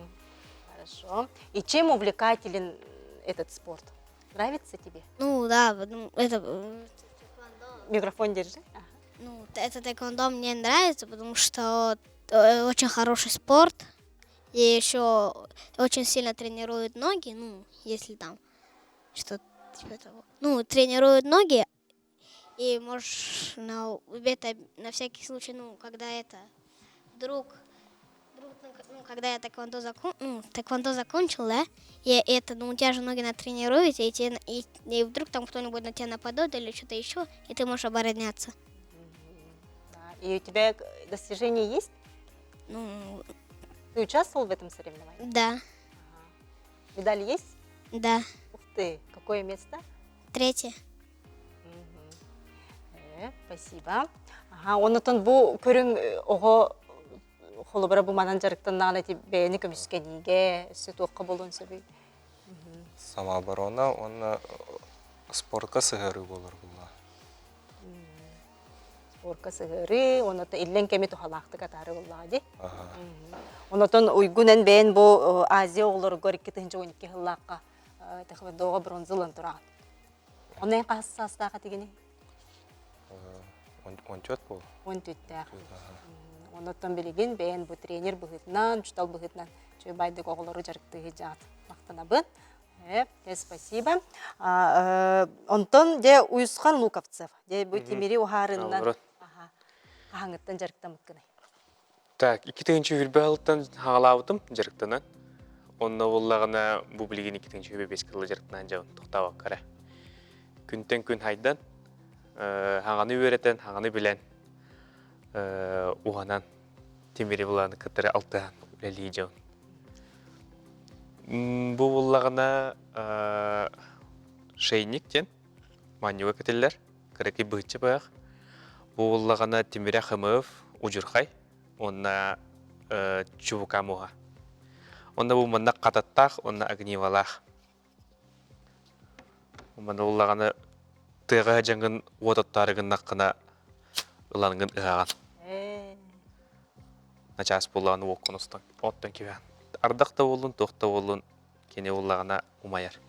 Хорошо. И чем увлекателен этот спорт? Нравится тебе? Ну да, ну, это Микрофон держи. Ага. Ну, это тэквондо мне нравится, потому что очень хороший спорт. И еще очень сильно тренирует ноги, ну, если там что-то типа того. Ну, тренируют ноги, и можешь на, это, на всякий случай, ну, когда это вдруг, вдруг ну, когда я тэквондо, закон, ну, тэквондо закончил, да, и это, ну, у тебя же ноги натренируются, и, тебе, и, и вдруг там кто-нибудь на тебя нападет или что-то еще, и ты можешь обороняться. Да. И у тебя достижения есть? Ну, Ты участвовал в этом соревновании? Да. Ага. Медаль есть? Да. Ух ты, какое место? Третье. Э, спасибо. Ага, онутун бу көрүҥ оҕо холобура бу манан дьарыктаннаҕына ити бэйэни көмүскэниигэ өссө туохха буолуон сөбүй? Самооборона уонна спортка сыһыарыы буолар буолла. Спорка сыһыарыы, онотон иллэҥ кэми туһалаахтык атаары буоллаҕа дии. Онотон уйгун эн бэйэн бу Азия оҕолоругар 2012 сыллаахха тхэквондоҕа бронза ылан тураҕын. Онно эн хаһыс саастаах этигиний? Он төрт буол. Он түттээх. Онотон билигин бэйэн бу тренер быһыытынан, учуутал быһыытынан үчүгэй байдык оҕолору дьарыктыы сылдьаҕыт. Махтанабын. Э, спасибо. Онтон дьэ Уйусхан Луковцев, дьэ бу тимири уһаарыннан хаһаҥыттан дьарыктаммыккыный? Так, 2020 сылтан хаҕалаабытым дьарыктанан. Онно буоллаҕына бу билигин 2025 кылла дьарыктанан дьон тохтообокко эрэ. Күнтэн күн хайдан, хаҥаны үөрэтэн, хаҥаны билэн, уһанан тимири булааны кытары алтыһан үлэлии дьон. Бу буоллаҕына шейник диэн манньыга кэтиллэр, кыракый быһычча быһах. Бу буоллаҕына тимирэ хымыв, удьурхай уонна чубука муоһа. Онно бу манна хататтаах уонна огнивалаах. Манна буоллаҕына тыаҕа дьаҥын уот оттоору гыннаххына ылаҥҥын ыһаҕын. Начаас буоллаҕына уоккун устан оттон кибээн. Ардах да буоллун, туох да буоллун кини буоллаҕына умайар.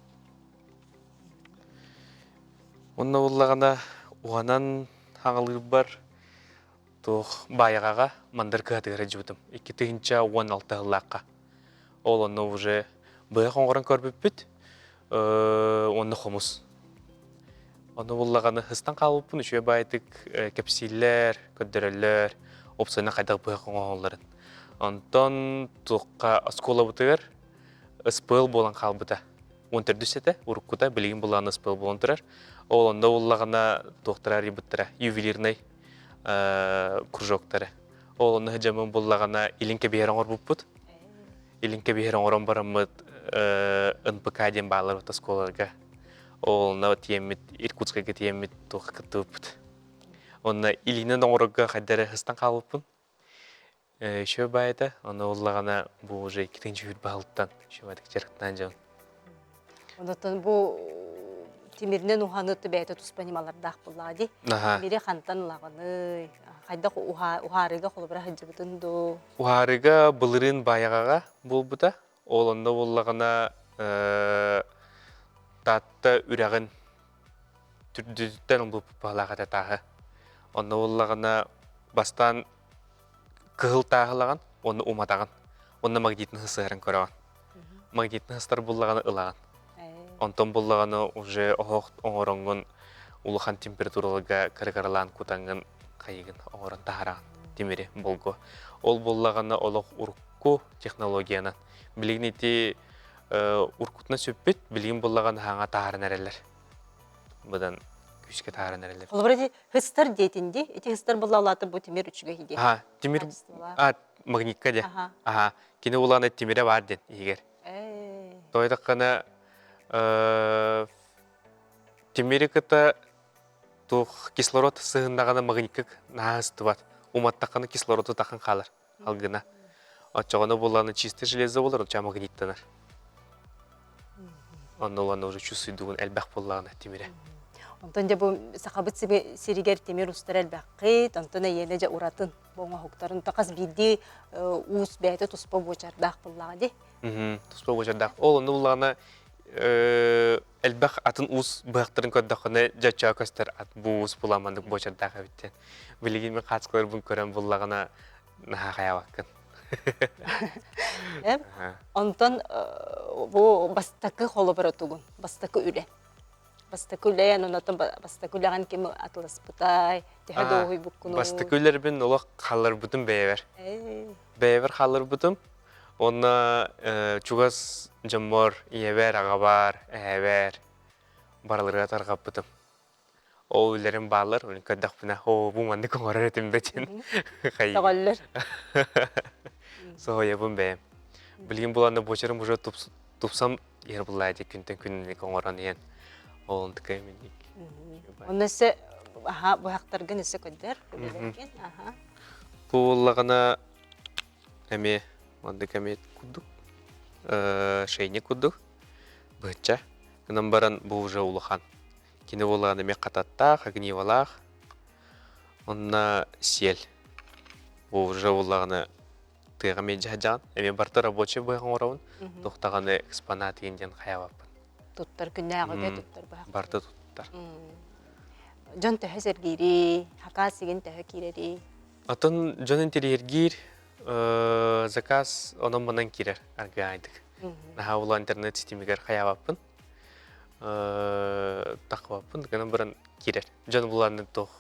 Онно буоллаҕына уһанан хаҥалыырбар туох баайаҕаҕа мандар кыһатыгар сылдьыбытым. 2016 сыллаахха. Ол онно уже быһах оҥорон көрбүппүт. Онно хомус. Ону буллаҕына һыстан хаалбыппын үчүгэй баайдык кэпсииллэр, көрдөрөллөр, опцияны хайдах быһах оҥоһоллорун. Онтон туохха оскуолабытыгар СПЛ буолан хаалбыта. 14 этэ, уруккута, билигин буллаҕына СПЛ буолан турар. Ол онно буллаҕына туохтара арыйбыттара, ювелирнай кружоктары. Ол онно сыдьаммын буллаҕына илин кэбиһэр оҥорбуппут. Илин кэбиһэр оҥорон бараммыт НПК диэн бааллар оскуолаларга. Ол онно тиэммит, Иркутскайга тиэммит туохха кыттыбыппыт. Онно илиинэн оҥорорго хайда эрэ ыстан хаалбыппын. Еще баайта, ону ыллаҕына бу уже иккитинчи үүт баһылыттан үчүгэйдик дьарыктаан дьон. Онотон бу тимиринэн уһаны бэйэтэ туспа ньымалардаах буоллаҕа дии. Тимири хантан ылаҕыный? Хайдах уһаарыыга холобура сылдьыбытын дуу? Уһаарыыга былырыын Баайаҕаҕа буолбута. Ол онно буоллаҕына Таатта үрэҕин түрдүтүттэн ылбыппыт баһылаах этэ тааһы. Онно буоллаҕына бастаан кыһыл тааһылаҕын уонна уматаҕын. Уонна магнитныһы сыһарын көрөҕүн. Магнитныһы сытар буллаҕына ылаҕын. Онтон буллаҕына уже оһох оҥороҥҥун улахан температураларга кырыкаралаан кутаҥҥын хайыгын оҥорон таһараҕын тимири болго. Ол буллаҕына олох урукку технологиянан. Билигин ити уркутуна сүппүт, билигин буллаҕына хаҥа таһааран эрэллэр. Быдан күүскэ таһааран эрэллэр. Холобура ити хыстар диэтин дии. Ити хыстар буллаалаата бу тимир үчүгэй дии. Аха, тимир а магнитка де. Аха, кини улаана тимирэ бар ден иһигэр. Тойтаққана тимири кыта туох кислород сыһыннаҕына магнитка наһаа ыстыбат. Уматтаххына кислороду тахан хаалар. Алгына. Оччоҕуна буллаҕына чистый железо болар, оччоҕо магниттанар. Онно улаана уже чувствуйдугун элбэх буоллаҕына тимирэ. Онтон дьэ бу сахабыт сиригэр тимир устар элбэххит, онтон эйиэнэ дьэ уратын бу оҥоһуктарын хас биирдии уус бэйэтэ туспа буочардаах буоллаҕа дии. Туспа буочардаах. Ол онно буллаҕына элбэх атын уус быһахтарын көрдөххүнэ дьэ оччоҕо көстөр ат бу уус булан маннык буочардаах эбит диэн. Билигин мин хаацкаларбын көрөн буллаҕына наһаа хайаабаккын. Онтон бу бастакы холобура тугун? Бастакы үлэ. Бастакы үлэ, онтон бастакы үлэҕин ким атыласпытай, төһө дуоһуйбуккунуй? Бастакы үлэрбин олох хаалларбытым бэйэбэр. Бэйэбэр хаалларбытым. Уонна чугас дьоммор, ийэбэр, аҕабар, эһэбэр барыларыгар тарҕаппытым. Ол үлэрим бааллар, оны көрдөхпүнэ, оо, бу маннык оҥорор этим бэтин. Сөҕөллөр. Соһуйабын бэйэм. Билигин буланна буочарым уже тупсам иһэр буллаа дии күнтэн күнүнүк оҥорон иһэн. Ол онтукай минник. Онно өссө аха быһахтаргын өссө көрдөр, үлэлэргин. Аха. Бу буоллаҕына эмиэ маннык эмиэ курдук шейник курдук быһычча гынан баран бу уже улахан кини буоллаҕына эмиэ хататтаах огнивалаах онно сиэл бу уже буоллаҕына тыаҕа эмиэ дьаһдьаҕын эмиэ барыта рабочий быһах оҥоробун туох даҕаны экспонат иин диэн хайаабаппын туттар күннээҕигэ туттар быһах барыта туттар дьон төһө сэргиирий хакаас сигин төһө киирэрий Атын дьон интэриэһиргиир заказ онон-манан киирэр аргыайдык. Наһаа ула интернет ситимигэр хайаабаппын. Тахыбаппын гынан баран киирэр. Дьон булааны туох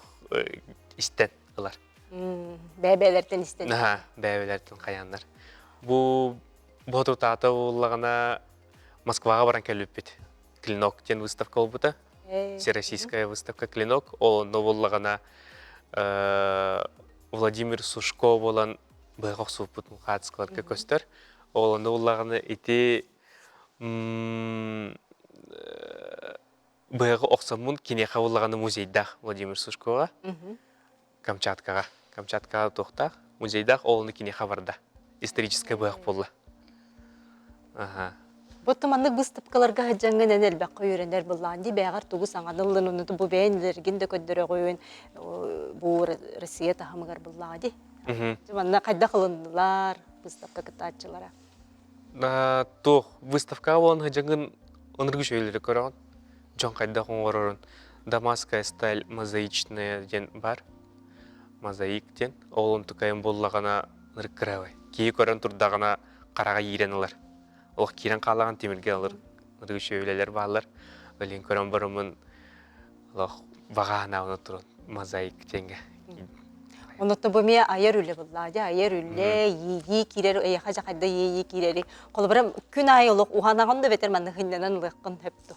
истэн ылар. Бэйэ-бэйэлэртэн истэн. Наһаа бэйэ-бэйэлэртэн хайааннар. Бу ботутаата буоллаҕына Москваҕа баран кэлбиппит. Клинок диэн выставка буолбута. Всероссийская выставка «Клинок». Ол онно буоллаҕына Владимир Сушко буолан быһах охсубуппут хаатыскаларга көстөр. Ол онно буоллаҕына ити быһаҕы охсоммун киниэхэ буоллаҕына музейдаах Владимир Сушкоҕа Камчаткаҕа. Камчаткаҕа туохтаах музейдаах ол ону киниэхэ барда. Историческай быһах буолла. Аха. Бу маннык быыстапкаларга сылдьаҥҥын эн элбэххэ үөрэнэр былаан дии бэйэҕэр тугу саҥаны ыллын ону бу бэйэн илэргин да көрдөрөҕүн бу Россия таһымыгар буллаҕа дии. Манна хайдах ылыннылар выставка кыттааччылара? Туох выставкаҕа буолан сылдьаҥҥын ынырык үчүгэйлэри көрөҕүн. Дьон хайдах оҥорорун Дамасская сталь мозаичная диэн бар. Мозаик диэн. Ол онтукайын буллаҕына ынырык кыраабай. Киһи көрөн турдаҕына хараҕа иирэн ылар. Олох киирэн хаалаҕын тимиргэ ылыр ынырык үчүгэй үлэлэр бааллар. Илин көрөн бараммын. Олох баҕаана туран мозаик диэҥҥэ. Оннуттан бу эмиэ айар үлэ буллаа дьэ айар үлэ, иэйии киирэр, эйиэхэ дьэ хайда иэйии киирэри. Холобура күн аайы олох уһанаҕын да бэтэр манна хынньанан ылыаххын сөп дуо?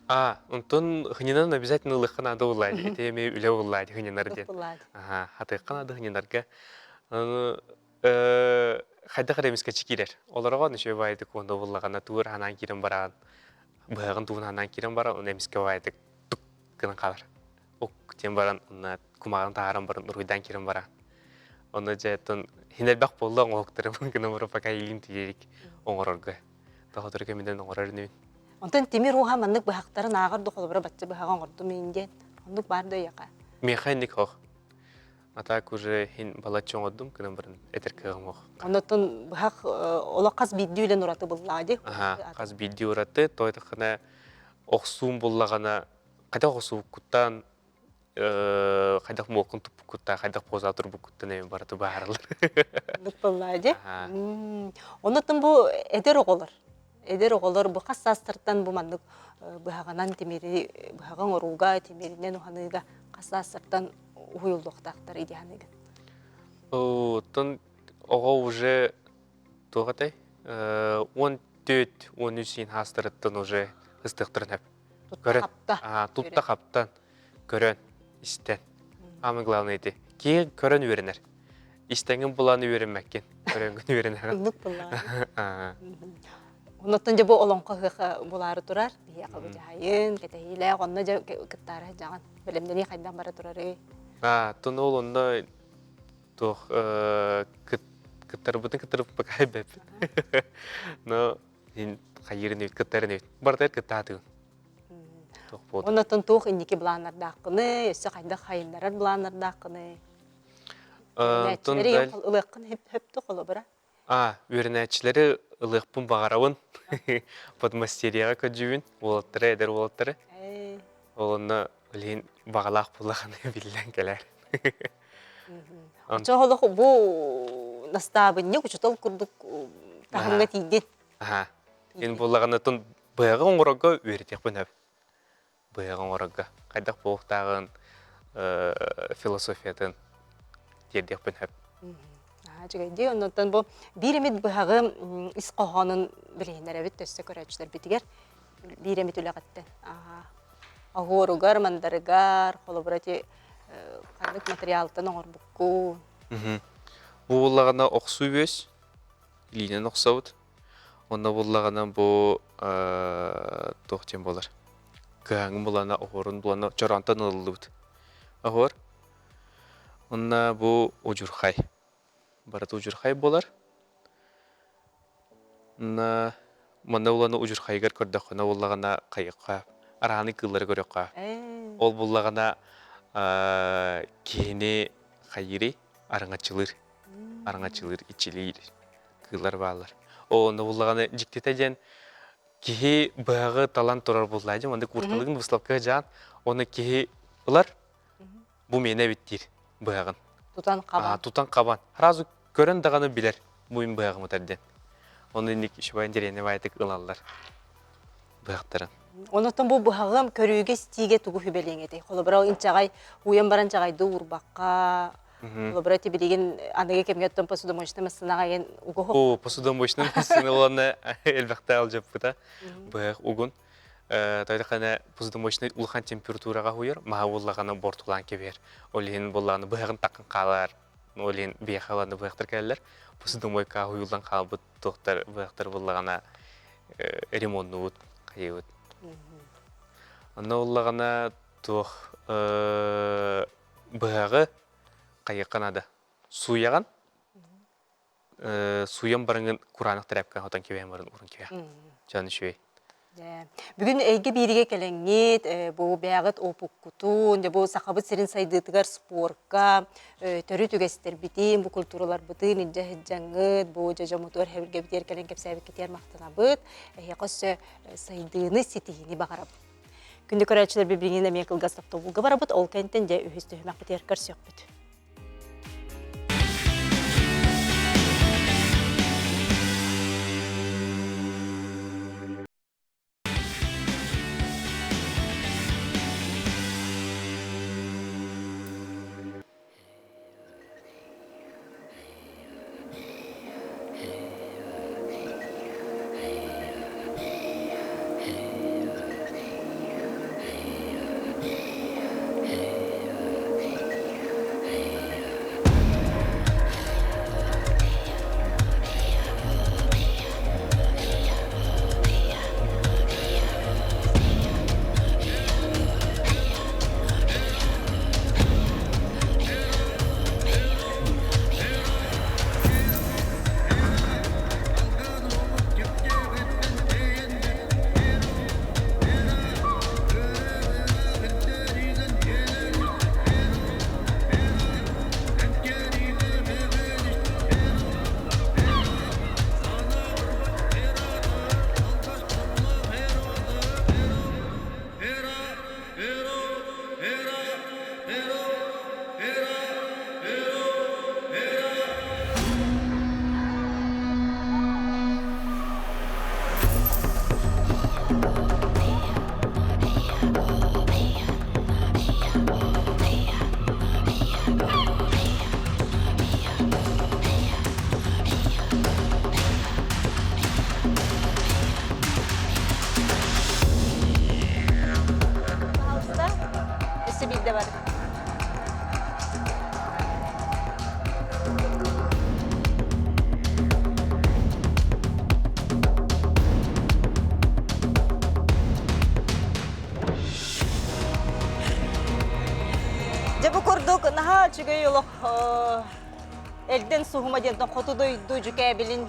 А, онтон хынньанан обязательно ылыахха наада буоллаа дии. Ити эмиэ үлэ буоллаа дии хынньанар диэн. Аха, хатыахха наада хынньанарга. Аны хайдах эрэ эмискэччи киирэр. Олорого ничего баайдык уонна буллаҕына туур ханаан киирэн бараан, быһаҕын туун ханаан киирэн баран, оны эмискэ баайдык тук гынан хаалар. Ок диэн баран, онно кумааҕын таһааран баран, уруйдаан киирэн бараан. Онно дьэ оттон хин элбэх буолла оҥоһуктары гынан баран пока илиим тиийэрик оҥорорго. Тоҕотор кэминэн оҥорор инибин. Онтон тимир ууһа маннык быһахтарын ааҕар да холобура бачча быһаҕы оҥордум иин диэн. Оннук баар да эйиэхэ? Миэхэ инник хох. А так уже хин балачча оҥордум гынан баран этэр кыаҕым ох. Оннуттан быһах олох хас биирдии үлэн ураты буллаа дии. Аха, хас биирдии ураты, тойтахына охсуум буллаҕына хайдах охсууккуттан хайдах муоккун туппуккуттан хайдах поза турбуккуттан эми барыты баарылар. Буоллаа дии. Оннуттан бу эдэр оҕолор эдэр оҕолор бу хас саастартан бу маннык быһаҕынан тимири быһаҕы оҥорууга тимиринэн уһаныыга хас саастартан уһуйуллуохтаахтар дии саныыгын? Оттон оҕо уже туох этэй? 14, 13 иин хаастарыттан уже ыстыахтарын сөп. Көрөн. Тутта хаптан, көрөн, истэн. Самое главное ити. Киһи көрөн үөрэнэр. Истэҥин булан үөрэммэккин. Көрөнгүн үөрэнэҕин. Оннук буллаҕа. Оннуттан дьэ бу олоҥхо ыһыаха булаары турар. Биһиэхэ бу дьаһайын, кэтэһиилээх, онно дьэ кыттаары сылдьаҕын. Бэлэмнэнии хайдах бара турарый? Аа, тон ол онно туох кыттарбытын кыттарбыт бэппит. Но хайыырын кыттарын барытыгар кыттаатыгын. Оннуттан туох инники былааннардааххыный, өссө хайдах хайыннарар былааннардааххыный? Үөрэнээччилэри ылыаххын хөптө холобура? А, үөрэнээччилэри ылыахпын баҕарабын. Подмастерьеҕа көрдүүбүн, уолаттары, эдэр уолаттары. Ол онно билигин баҕалаах буоллаҕына биллэн кэлэр. Оччоҕо олох бу настаабынньык учуутал курдук таһымҥа тиийдин. Аха. Ин буоллаҕына тун быһаҕы оҥорорго үөрэтиэхпин сөп. Быһаҕы оҥорорго хайдах буолуохтааҕын философиятын тиэрдиэхпин сөп. Үчүгэйдии. Оннуттан бу биир эмит быһаҕы ис хоһоонун билиһиннэрэбит өссө көрөөччүлэрбитигэр биир эмит үлэҕиттэн. Оһуоругар, мандарыгар, холобура ити ханнык материалтан оҥорбуккун? Бу буоллаҕына охсуу үөс, илиинэн охсобут. Онно буллаҕына бу туох диэн буолар? Кыһаҥын булана, оһуорун булана чороонтон ылыллыбыт. Оһуор. Онно бу удьурхай. Барыта удьурхай буолар. Онно манна уланы удьурхайыгар көрдөххүнэ буллаҕына хайыхха арааны кыыллары көрүөххэ. Ол буллаҕына киһини хайыырый араҥаччылыыр. Араҥаччылыыр, иччилиир кыыллар бааллар. Онно буллаҕына дьиктитэ диэн киһи быһаҕы талан турар буллаа дьэ маннык курталыгын выставкаҕа дьаан оны киһи ылар бу миэнэ эбит диир быһаҕын. Тутан хабан. Тутан хабан. Сразу көрөн даҕаны билэр бу мин быһаҕым ытар диэн. Ону инник үчүгэй интэриэһинэй баайытык ылаллар быһахтарын. Онотон бу быһаҕым көрүүгэ-истиигэ тугу сүбэлиэҥ этэй? Холобура, инчэҕэй уйан баран чаҕайды уурбакка, Холобура, ити билигин аныгы кэмҥэ оттон посудомоечнай массыынаҕа эн угуһу. О, посудомоечнай массыына уонна элбэхтэ алдьаппыта. Быһах угун. Тойдахана посудомоечнай улахан температураҕа уйар, маһа буоллаҕына бортулаан кэбиһэр. Ол иһин буоллаҕына быһаҕын такын хаалар. Ол иһин биэхэ ыланы быһахтар кэлэллэр. Посудомойка уйуллан хаалбыт туохтар быһахтар буоллаҕына ремоннуубут, хайыыбыт. Онно буоллаҕына туох быһаҕы хайыахха наада. Сууйаҕын, сууйан бараҥҥын кураанах тряпка хотон кэбиһэн баран ууран кэбиһэ. Дьон үчүгэй. Бүгүн эйгэ бииригэ кэлэҥҥит, бу бэйэҕит опуккутун, бу Сахабыт сирин сайдыытыгар спорка, төрүт үгэстэрбитин, бу культураларбытын илдьэ сылдьаҥҥыт, бу дьэ дьоммутугар хэбиргэбитигэр кэлэн кэпсээбиккитигэр махтанабыт. Эһиэхэ өссө сайдыыны, ситиһиини баҕарабыт. Күндү көрөөччүлэр билигин эмиэ кылгас тохтобулга барабыт, ол кэнниттэн дьэ үһүс түһүмэхпитигэр көрсүөхпүт. Пожалуйста, өссө биирдэ бар. Дьэ бу курдук наһаа үчүгэй олох Элдэн суһума диэн хоту дойду дьүкээбилин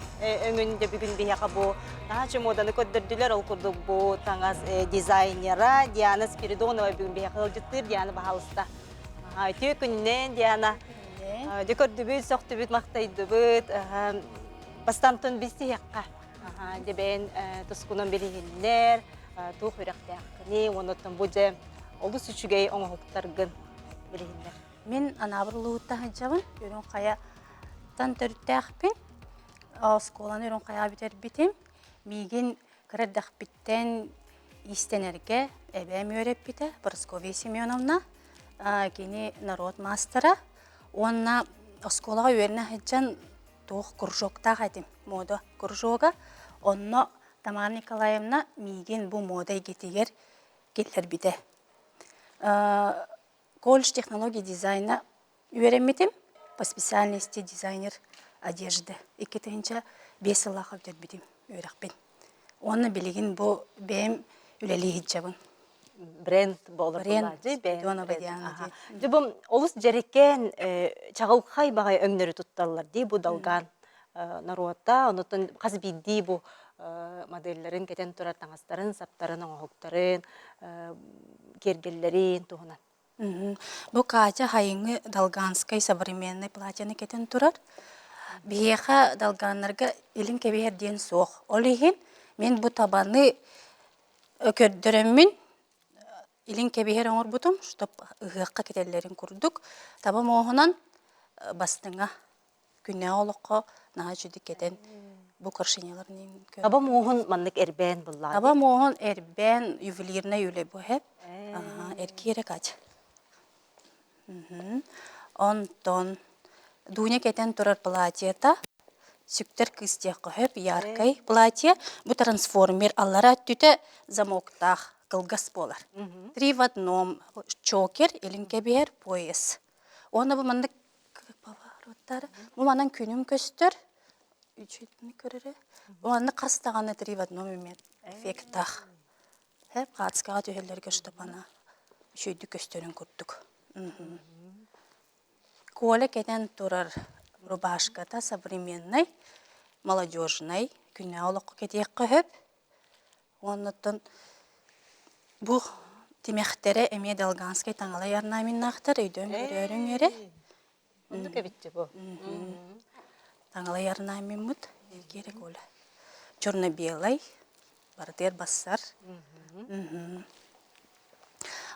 өҥүн дьэ бүгүн биһиэхэ бу наһаа чемоданы көрдөрдүлэр. Ол курдук бу таҥас дизайнера Диана Спиридонова бүгүн биһиэхэ ыалдьыттыыр. Диана, баһаалыста. Үтүө күнүнэн, Диана. Дьэ көрдүбүт, сөхтүбүт, махтайдыбыт. Бастантан билсиһиэххэ. Дьэ бэйэн тускунан билиһиннэр, туох үрэхтээххиний, уонна бу дьэ олус үчүгэй оҥоһуктаргын билиһиннэр. Мин Анаабыр улууһуттан сылдьабын. Үрүҥ Хайаттан төрүттээхпин. Оскуоланы Үрүҥ Хайаҕа бүтэрбитим. Миигин кыра эрдэхпиттэн иистэнэргэ эбээм үөрэппитэ Прасковья Семеновна. Кини норуот маастара. Уонна оскуолаҕа үөрэнэ сылдьан туох кружоктаах этим, мода кружога. Онно Тамара Николаевна миигин бу мода эйгэтигэр киллэрбитэ. Колледж технологий дизайна үөрэммитим. По специальности дизайнер одежды. 2005 сыллаахха бүтэрбитим үөрэхпин. Уонна билигин бу бэйэм үлэлии сылдьабын. Бренд буолар Бренд Спиридонова Диана диэн. Дьэ бу олус дьэрэкээн чаҕылхай баҕайы өҥнөрү тутталлар дии бу долган норуота. Онуттан хас биирдии бу моделлэрин кэтэн турар таҥастарын, саптарын, оҥоһуктарын киэргэллэрин туһунан. Бу Катя хайыҥы долганскай современный платьены кэтэн турар. Биһиэхэ долганнарга илин кэбиһэр диэн суох. Ол иһин мин бу табаны көрдөрөммүн илин кэбиһэр оҥорбутум, чтоб ыһыахха кэтэллэрин курдук. Таба муоһунан бастыҥа күннээҕи олоххо наһаа үчүгдүк кэтэн бу украшениеларын Таба муоһун маннык эрбээн буллаҕа Таба муоһун эрбээн ювелирнай үлэ бу эһэп. Эркиэрэ Катя. Онтон Дуня кэтэн турар платьета сүктэр кыыс диэххэ сөп яркай платье. Бу трансформер аллара өттүтэ замоктаах кылгас буолар. Три в одном чокер илин кэбиһэр пояс. Уонна бу маннык Повороттар. Бу манан күнүм көстөр. Үчүгэй көрөрө. Уонна хас даҕаны три в одном имеет эффектах. Хэп хаацкаҕа түһэллэргэ чтоб ана үчүгэйдик көстөрүн курдук. Коля кэтэн турар рубашката современный, молодежный, күннээҕи олоххо кэтиэххэ сөп. Уоннаттан бу тимэхтэрэ эмиэ долганскай таҥалай орнаменнаахтар өйдөөн көрөөрүҥ эрэ. Оннук эбит бу. Таҥалай орнамеммыт Евгений Коля. Черно-белай, барытыгар бассар.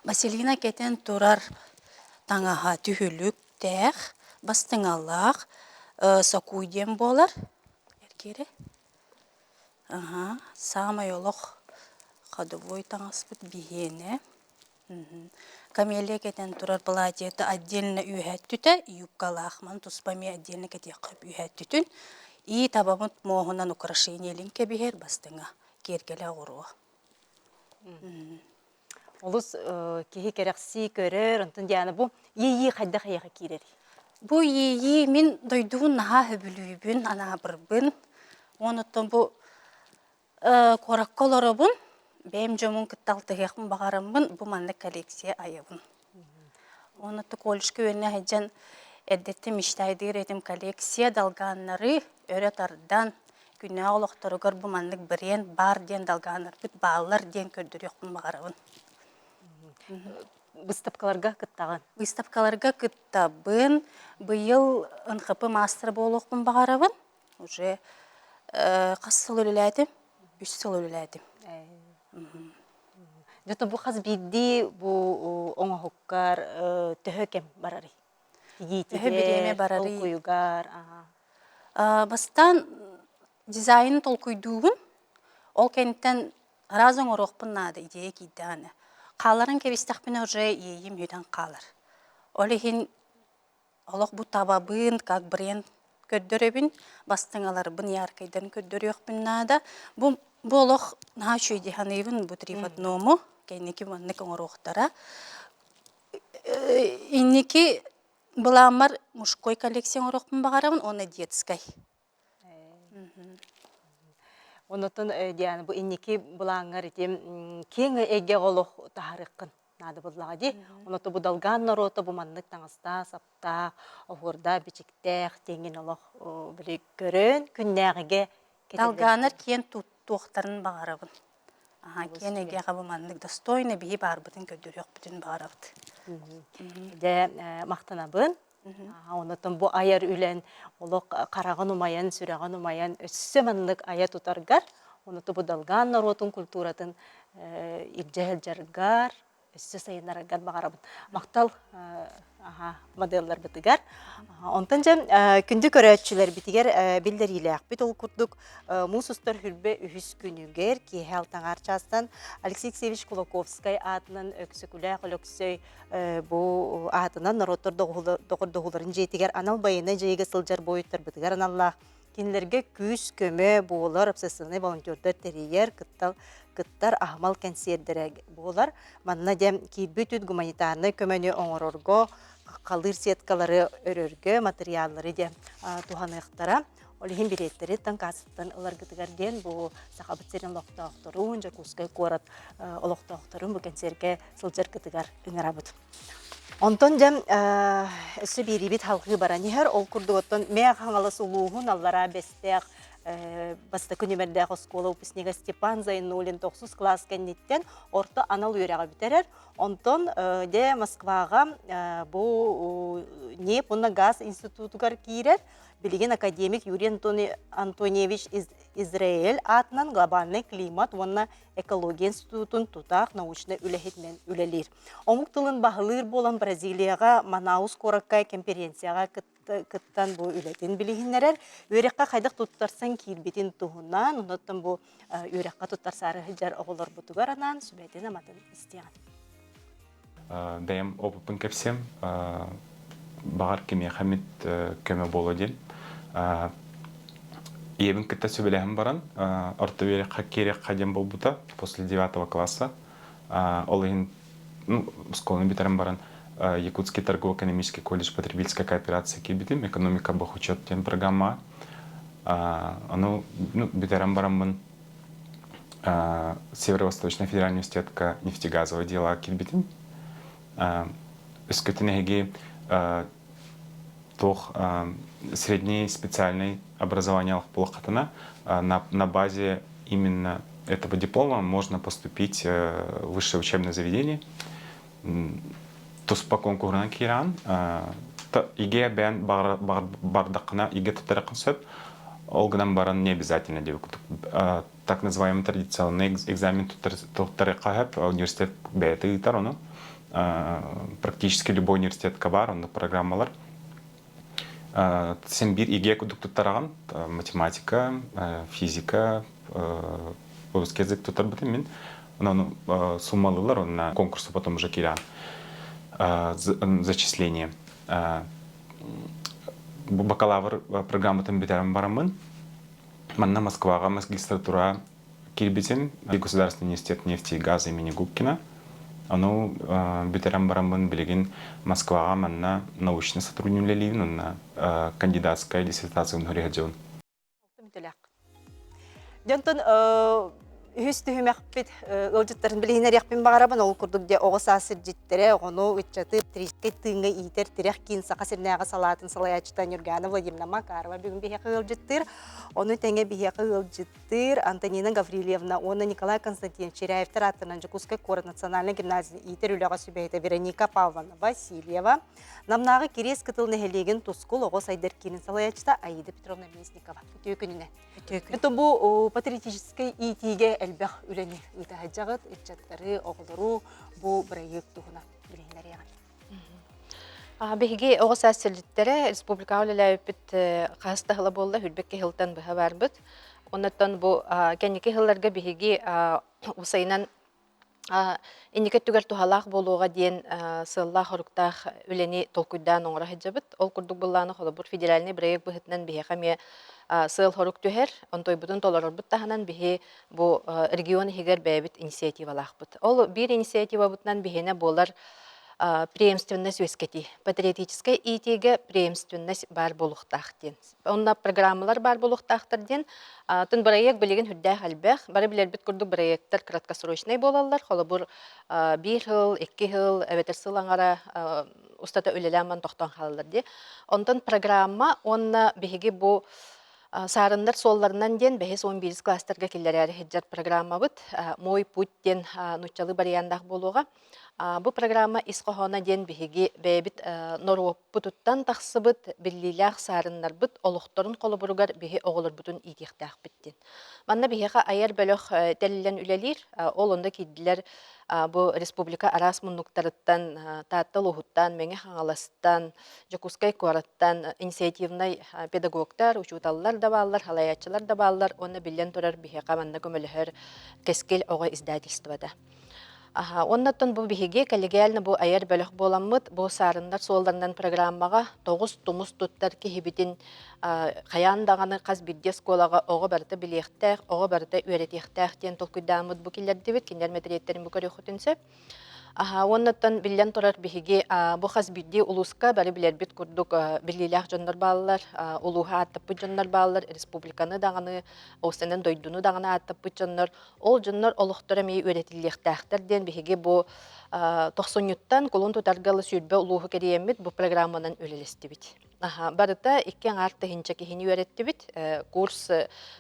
Василина кэтэн турар таҥаһа түһүлүктээх, бастыҥалаах, сокуй диэн буолар. Эргиэрэ. Аһаа, саамай олох ходовой таҥаспыт биһиэнэ. Камелия кэтэн турар платьета отдельно үөһэ өттүтэ юбкалаах, маны туспа эмиэ отдельно кэтиэххэ сөп үөһэ өттүтүн. И табабыт муоһунан украшениелин кэбиһэр бастыҥа, киэргэлэ оҕуруо. Олус киһи кэрэхсии көрөр, онтон Диана бу иэйии хайдах эйиэхэ киирэрий? Бу иэйии мин дойдубун наһаа сөбүлүүбүн, анаабырбын. Онуттан бу куоракка олоробун, бэйэм дьоммун кытта алтыһыахпын баҕараммын бу маннык коллекция айабын. Онуттан колледжка үөрэнэ сылдьан эрдэттэн мечтайдыыр этим коллекция долганнары өрө тардан, күннээҕи олохторугар бу маннык бренд баар диэн долганнарбыт бааллар диэн көрдөрүөхпүн баҕарабын. Быыстапкаларга кыттаҕын? Быыстапкаларга кыттабын. Быйыл НХП маастара буолуохпун баҕарабын. Уже хас сыл үлэлээтим? Үс сыл үлэлээтим. Дьэ, бу хас биирдии бу оҥоһуккар төһө кэм барарый? Төһө бириэмэ Тигиитигэр, барарый? толкуйугар. Бастаан дизайны толкуйдуубун. Ол кэнниттэн Араас оҥоруохпун наада идея киирдэҕинэ. Хаалларан кэбистэхпинэ уже иэйиим сүтэн хаалар. Ол иһин олох бу табабын, как бренд көрдөрөбүн, бастыҥаларбын яркайдан көрдөрүөхпүн наада. Бу бу олох наһаа үчүгэй дии саныыбын бу три в одному. Кэнники маннык оҥоруохтара. Инники былааммар мужской коллекция оҥоруохпун баҕарабын уонна детскай. Онотон Диана бу инники былааҥҥар ити киэҥ эйгэҕэ олох таһаарыаххын наада буоллаҕа дии. Оното бу долгаан норуота бу маннык таҥастаах, саптаах, оһуордаах, бичиктээх диэҥҥин олох били көрөн күннээҕигэ Долгааннар киэн туттуохтарын баҕарабын. Киэн эйгэҕэ бу маннык достойно биһи баарбытын көрдөрүөхпүтүн баҕарабыт. Дьэ махтанабын. Онотон бу айар үлэн олох хараҕын умайан, сүрэҕин умайан өссө маннык айа тутаргар, оното бу долгаан норуотун культуратын илдьэ сылдьаргар, өссө сайыннараргар баҕарабын. Махтал моделларбытыгар. Онтон дьэ күндү көрөөччүлэрбитигэр биллэриилээхпит ол курдук муус устар хүрбэ үһүс күнүгэр киэһэ алтаҥаар чаастан Алексей Алексеевич Кулаковскай аатынан Өксөкүлээх Өлөксөй бу аатынан норуоттар доҕордоһууларын дьиэтигэр анал байыаннай дьайыыга сылдьар буойуттарбытыгар аналлаах кинилэргэ күүс-көмө буолар общественнай волонтердар тэрийэр, кыттал, кыттар аһымал кэнсиэрдэрэ буолар. Манна дьэ киирбит үт гуманитарнай көмөнү оҥорорго, халыыр сеткалары өрөргө, матырыйааллары дьэ туһаныахтара. Ол иһин билиэттэри таҥкаасыттан ыларгытыгар диэн бу Сахабыт сирин олохтоохторун, Дьокуускай куорат олохтоохторун бу кэнсиэргэ сылдьаргытыгар ыҥырабыт. Онтон дьэ өссө биэриибит салҕыы баран иһэр. Ол курдук оттон Мээх Хаҥалас улууһун Аллараа Бэстээх бастакы нүмердээх оскуола выпускнига Степан Зайнулин тохсус кылаас кэнниттэн орто анал үөрэҕи бүтэрэр. Онтон дьэ Москваҕа бу ньиэп уонна газ институтугар киирэр. Билигин академик Юрий Антониевич Израиль аатынан глобальный климат уонна экология институтун тутаах научнай үлэһитинэн үлэлиир. Омук тылын баһылыыр буолан Бразилияҕа Манаус куоракка конференцияҕа кыттан бу үлэтин билиһиннэрэр. Үөрэххэ хайдах туттарсан киирбитин туһунан, онтон бу үөрэххэ туттарсаары сылдьар оҕолорбутугар анаан сүбэтин-аматын истиэҕин. Бэйэм опыппын кэпсиэм. Баҕар кимиэхэ эмит көмө буолуо диэн. Ийэбин кытта сүбэлэһэн баран, орто үөрэххэ киириэххэ диэн буолбута после девятого класса. Ол иһин ну, школаны бүтэрэн баран Якутский торгово-экономический колледж потребительской кооперации киирбитим, экономика бухучет диэн программаҕа. Ону ну, бүтэрэн бараммын Северо-Восточный федеральный университетка нефтегазовое дело киирбитим. Өскөтүн эһиги туох средний специальный образование буоллаххытына на базе именно этого диплома можно поступить в высшее учебное заведение. Туспа конкурунан киирэн ИГЭ бэйэн бардаххына ИГЭ туттарыаххын сөп. Ол гынан баран не обязательно диэбит курдук. Так называемый традиционный экзамен туттарыахха сөп. Университет бэйэтэ ыытар ону. Практически любой университетка бар оннук программалар. Син биир ИГЭ курдук туттараҕын. Математика, физика, русский язык туттарбытым мин. Онон суммалыылар онно конкурсу потом уже киирэн зачисление. Бу бакалавр программатын бүтэрэн бараммын, манна Москваҕа магистратура киирбитим Государственный университет нефти и газа имени Губкина. Ону бүтэрэн бараммын билигин Москваҕа манна научный сотрудник үлэлиибин уонна кандидатская диссертация сылдьабын. Дьонтон үһүс түһүмэхпит ыалдьыттарын билиһинэриэхпин баҕарабын. Ол курдук дьэ оҕо саас сирдьиттэрэ, оҕону, ыччаты трическэй тыыҥҥа иитэр тирэх киин Саха сиринээҕи салаатын салайааччыта Нюргана Владимировна Макарова бүгүн биһиэхэ ыалдьыттыыр. Ону тэҥэ биһиэхэ ыалдьыттыыр Антонина Гаврильевна уонна Николай Константинович Чиряевтар ааттарынан Дьокуускай куорат национальнай гимназия иитэр үлэҕэ сүбэһитэ Вероника Павловна Васильева, Намнааҕы Кириэс Кытыл нэһилиэгин Тускул оҕо сайдар киинин салайааччыта Аида Петровна Местникова. Үтүө күнүнэн. Үтүө күн. Это бу патриотическай иитиигэ элбэх үлэни ыыта сылдьаҕыт, ыччаттары, оҕолору бу бырайыак туһунан билиһиннэриэҕин. Биһиги оҕо саас сэллиттэрэ республикаҕа үлэлээбиппит хаһыс да сыла буолла, хүрбэккэ сылтан быһа барбыт. Оннуттан бу кэнники сылларга биһиги Усайынан инники өттүгэр туһалаах буолуоҕа диэн сыаллаах-соруктаах үлэни толкуйдаан оҥоро сылдьабыт. Ол курдук былааны холобур федеральнай бырайыак быһыытынан биһиэхэ эмиэ сыал-сорук түһэр. Онтойбутун толорорбут таһынан биһи бу регион иһигэр бэйэбит инициативалаахпыт. Ол биир инициативабытынан биһиэнэ буолар преемственность үөскэтии. Патриотическай иитиигэ преемственность баар буолуохтаах диэн. Онно программалар баар буолуохтаахтар диэн. Тын бырайыак билигин үрдээх элбэх. Бары билэрбит курдук бырайыактар краткосрочнай буолаллар. Холобур, биир сыл, икки сыл, эбэтэр сыл аҥара устата үлэлээн баран тохтоон хаалаллар дии. Онтон программа уонна биһиги бу Саарыннар суолларынан диэн бэһис уон биирис класстарга киллэрээри сылдьар программабыт «Мой путь» диэн нууччалыы барыйаандаах буолуоҕа. Бу программа ис хоһооно диэн биһиги бэйэбит норуоппутуттан тахсыбыт биллиилээх саарыннарбыт олохторун холобуругар биһи оҕолорбутун иитиэхтээхпит диэн. Манна биһиэхэ айар бөлөх тэриллэн үлэлиир. Ол онно киирдилэр бу республика араас муннуктарыттан Таатта улууһуттан, Мэҥэ Хаҥаластан, Дьокуускай куораттан инициативнай педагогтар, учууталлар да бааллар, салайааччылар да бааллар уонна биллэн турар биһиэхэ манна көмөлөһөр Кэскил оҕо издательствота. Аха, уоннаттан бу биһиги коллегиально бу айар бөлөх буоламмыт, бу саарыннар суолларынан программаҕа тоҕус тумус туттар киһибитин хайаан даҕаны хас биирдии оскуолаҕа оҕо барыта билиэхтээх, оҕо барыта үөрэтиэхтээх диэн толкуйдааммыт бу киллэрдибит, кинилэр мэтириэттэрин бу көрүөххүтүн сөп. Аха, уоннаттан биллэн турар биһиги бу хас биирдии улууска бары билэрбит курдук биллиилээх дьоннор бааллар, улууһу ааттаппыт дьоннор бааллар, республиканы даҕаны, уопсайынан дойдуну даҕаны ааттаппыт дьоннор. Ол дьоннор олохторо эмиэ үөрэтиллиэхтээхтэр диэн биһиги бу тохсунньуттан кулун тутарга ыла 20 улууһу кэрийэммит бу программанан үлэлэстибит. Аха, барыта икки аҥаар тыһыынча киһини үөрэттибит. Курс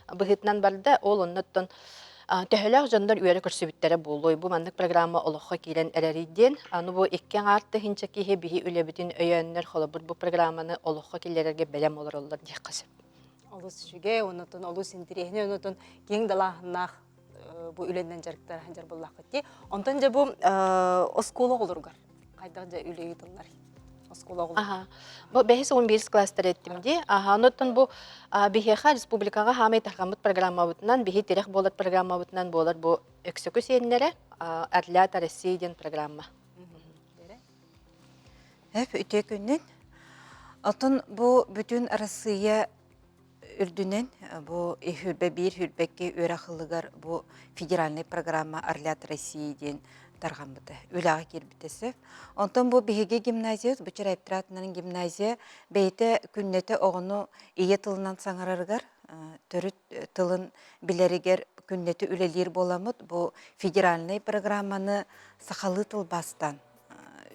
быһыытынан барда. Ол оннуттан төһөлөөх дьоннор үөрэ көрсүбүттэрэ буолуой бу маннык программа олоххо киирэн эрэрий диэн. Аны бу икки аҥаар тыһыынча киһи биһи үлэбитин өйөөннөр холобур бу программаны олоххо киллэрэргэ бэлэм олороллор диэххэ сөп. Олус үчүгэй, оннотон олус интэриэһинэй, оннотон киэҥ далааһыннаах бу үлэнэн дьарыктар дьар буоллаххыт дии. Онтон дьэ бу оскуола оҕолоругар хайдах дьэ үлэ ыытыллар? Оскуола оҕолоругар. Аха. Бу бэһис уон биирис класстар эттим дии. Аха, онуттан бу биһиэхэ республикаҕа хаамай тарҕаммыт программабытынан, биһи тирэх буолар программабытынан буолар бу Өксөкү сиэннэрэ Орлята России диэн программа. Эп үтүө күнүн. Отон бу бүтүн Арассыыйа үрдүнэн бу үһүрбэ биир хүрбэкки үөрэх ылыгар бу федеральный программа Орлят России диэн тарҕаммыта, үлэҕэ киирбитэ сөп. Онтон бу биһиги гимназиябыт, бу Чырайптыратынан гимназия бэйэтэ күннэтэ оҕону ийэ тылынан саҥарарыгар, төрүт тылын билэригэр күннэтэ үлэлиир буоламмыт, бу федеральный программаны сахалыы тылбаастаан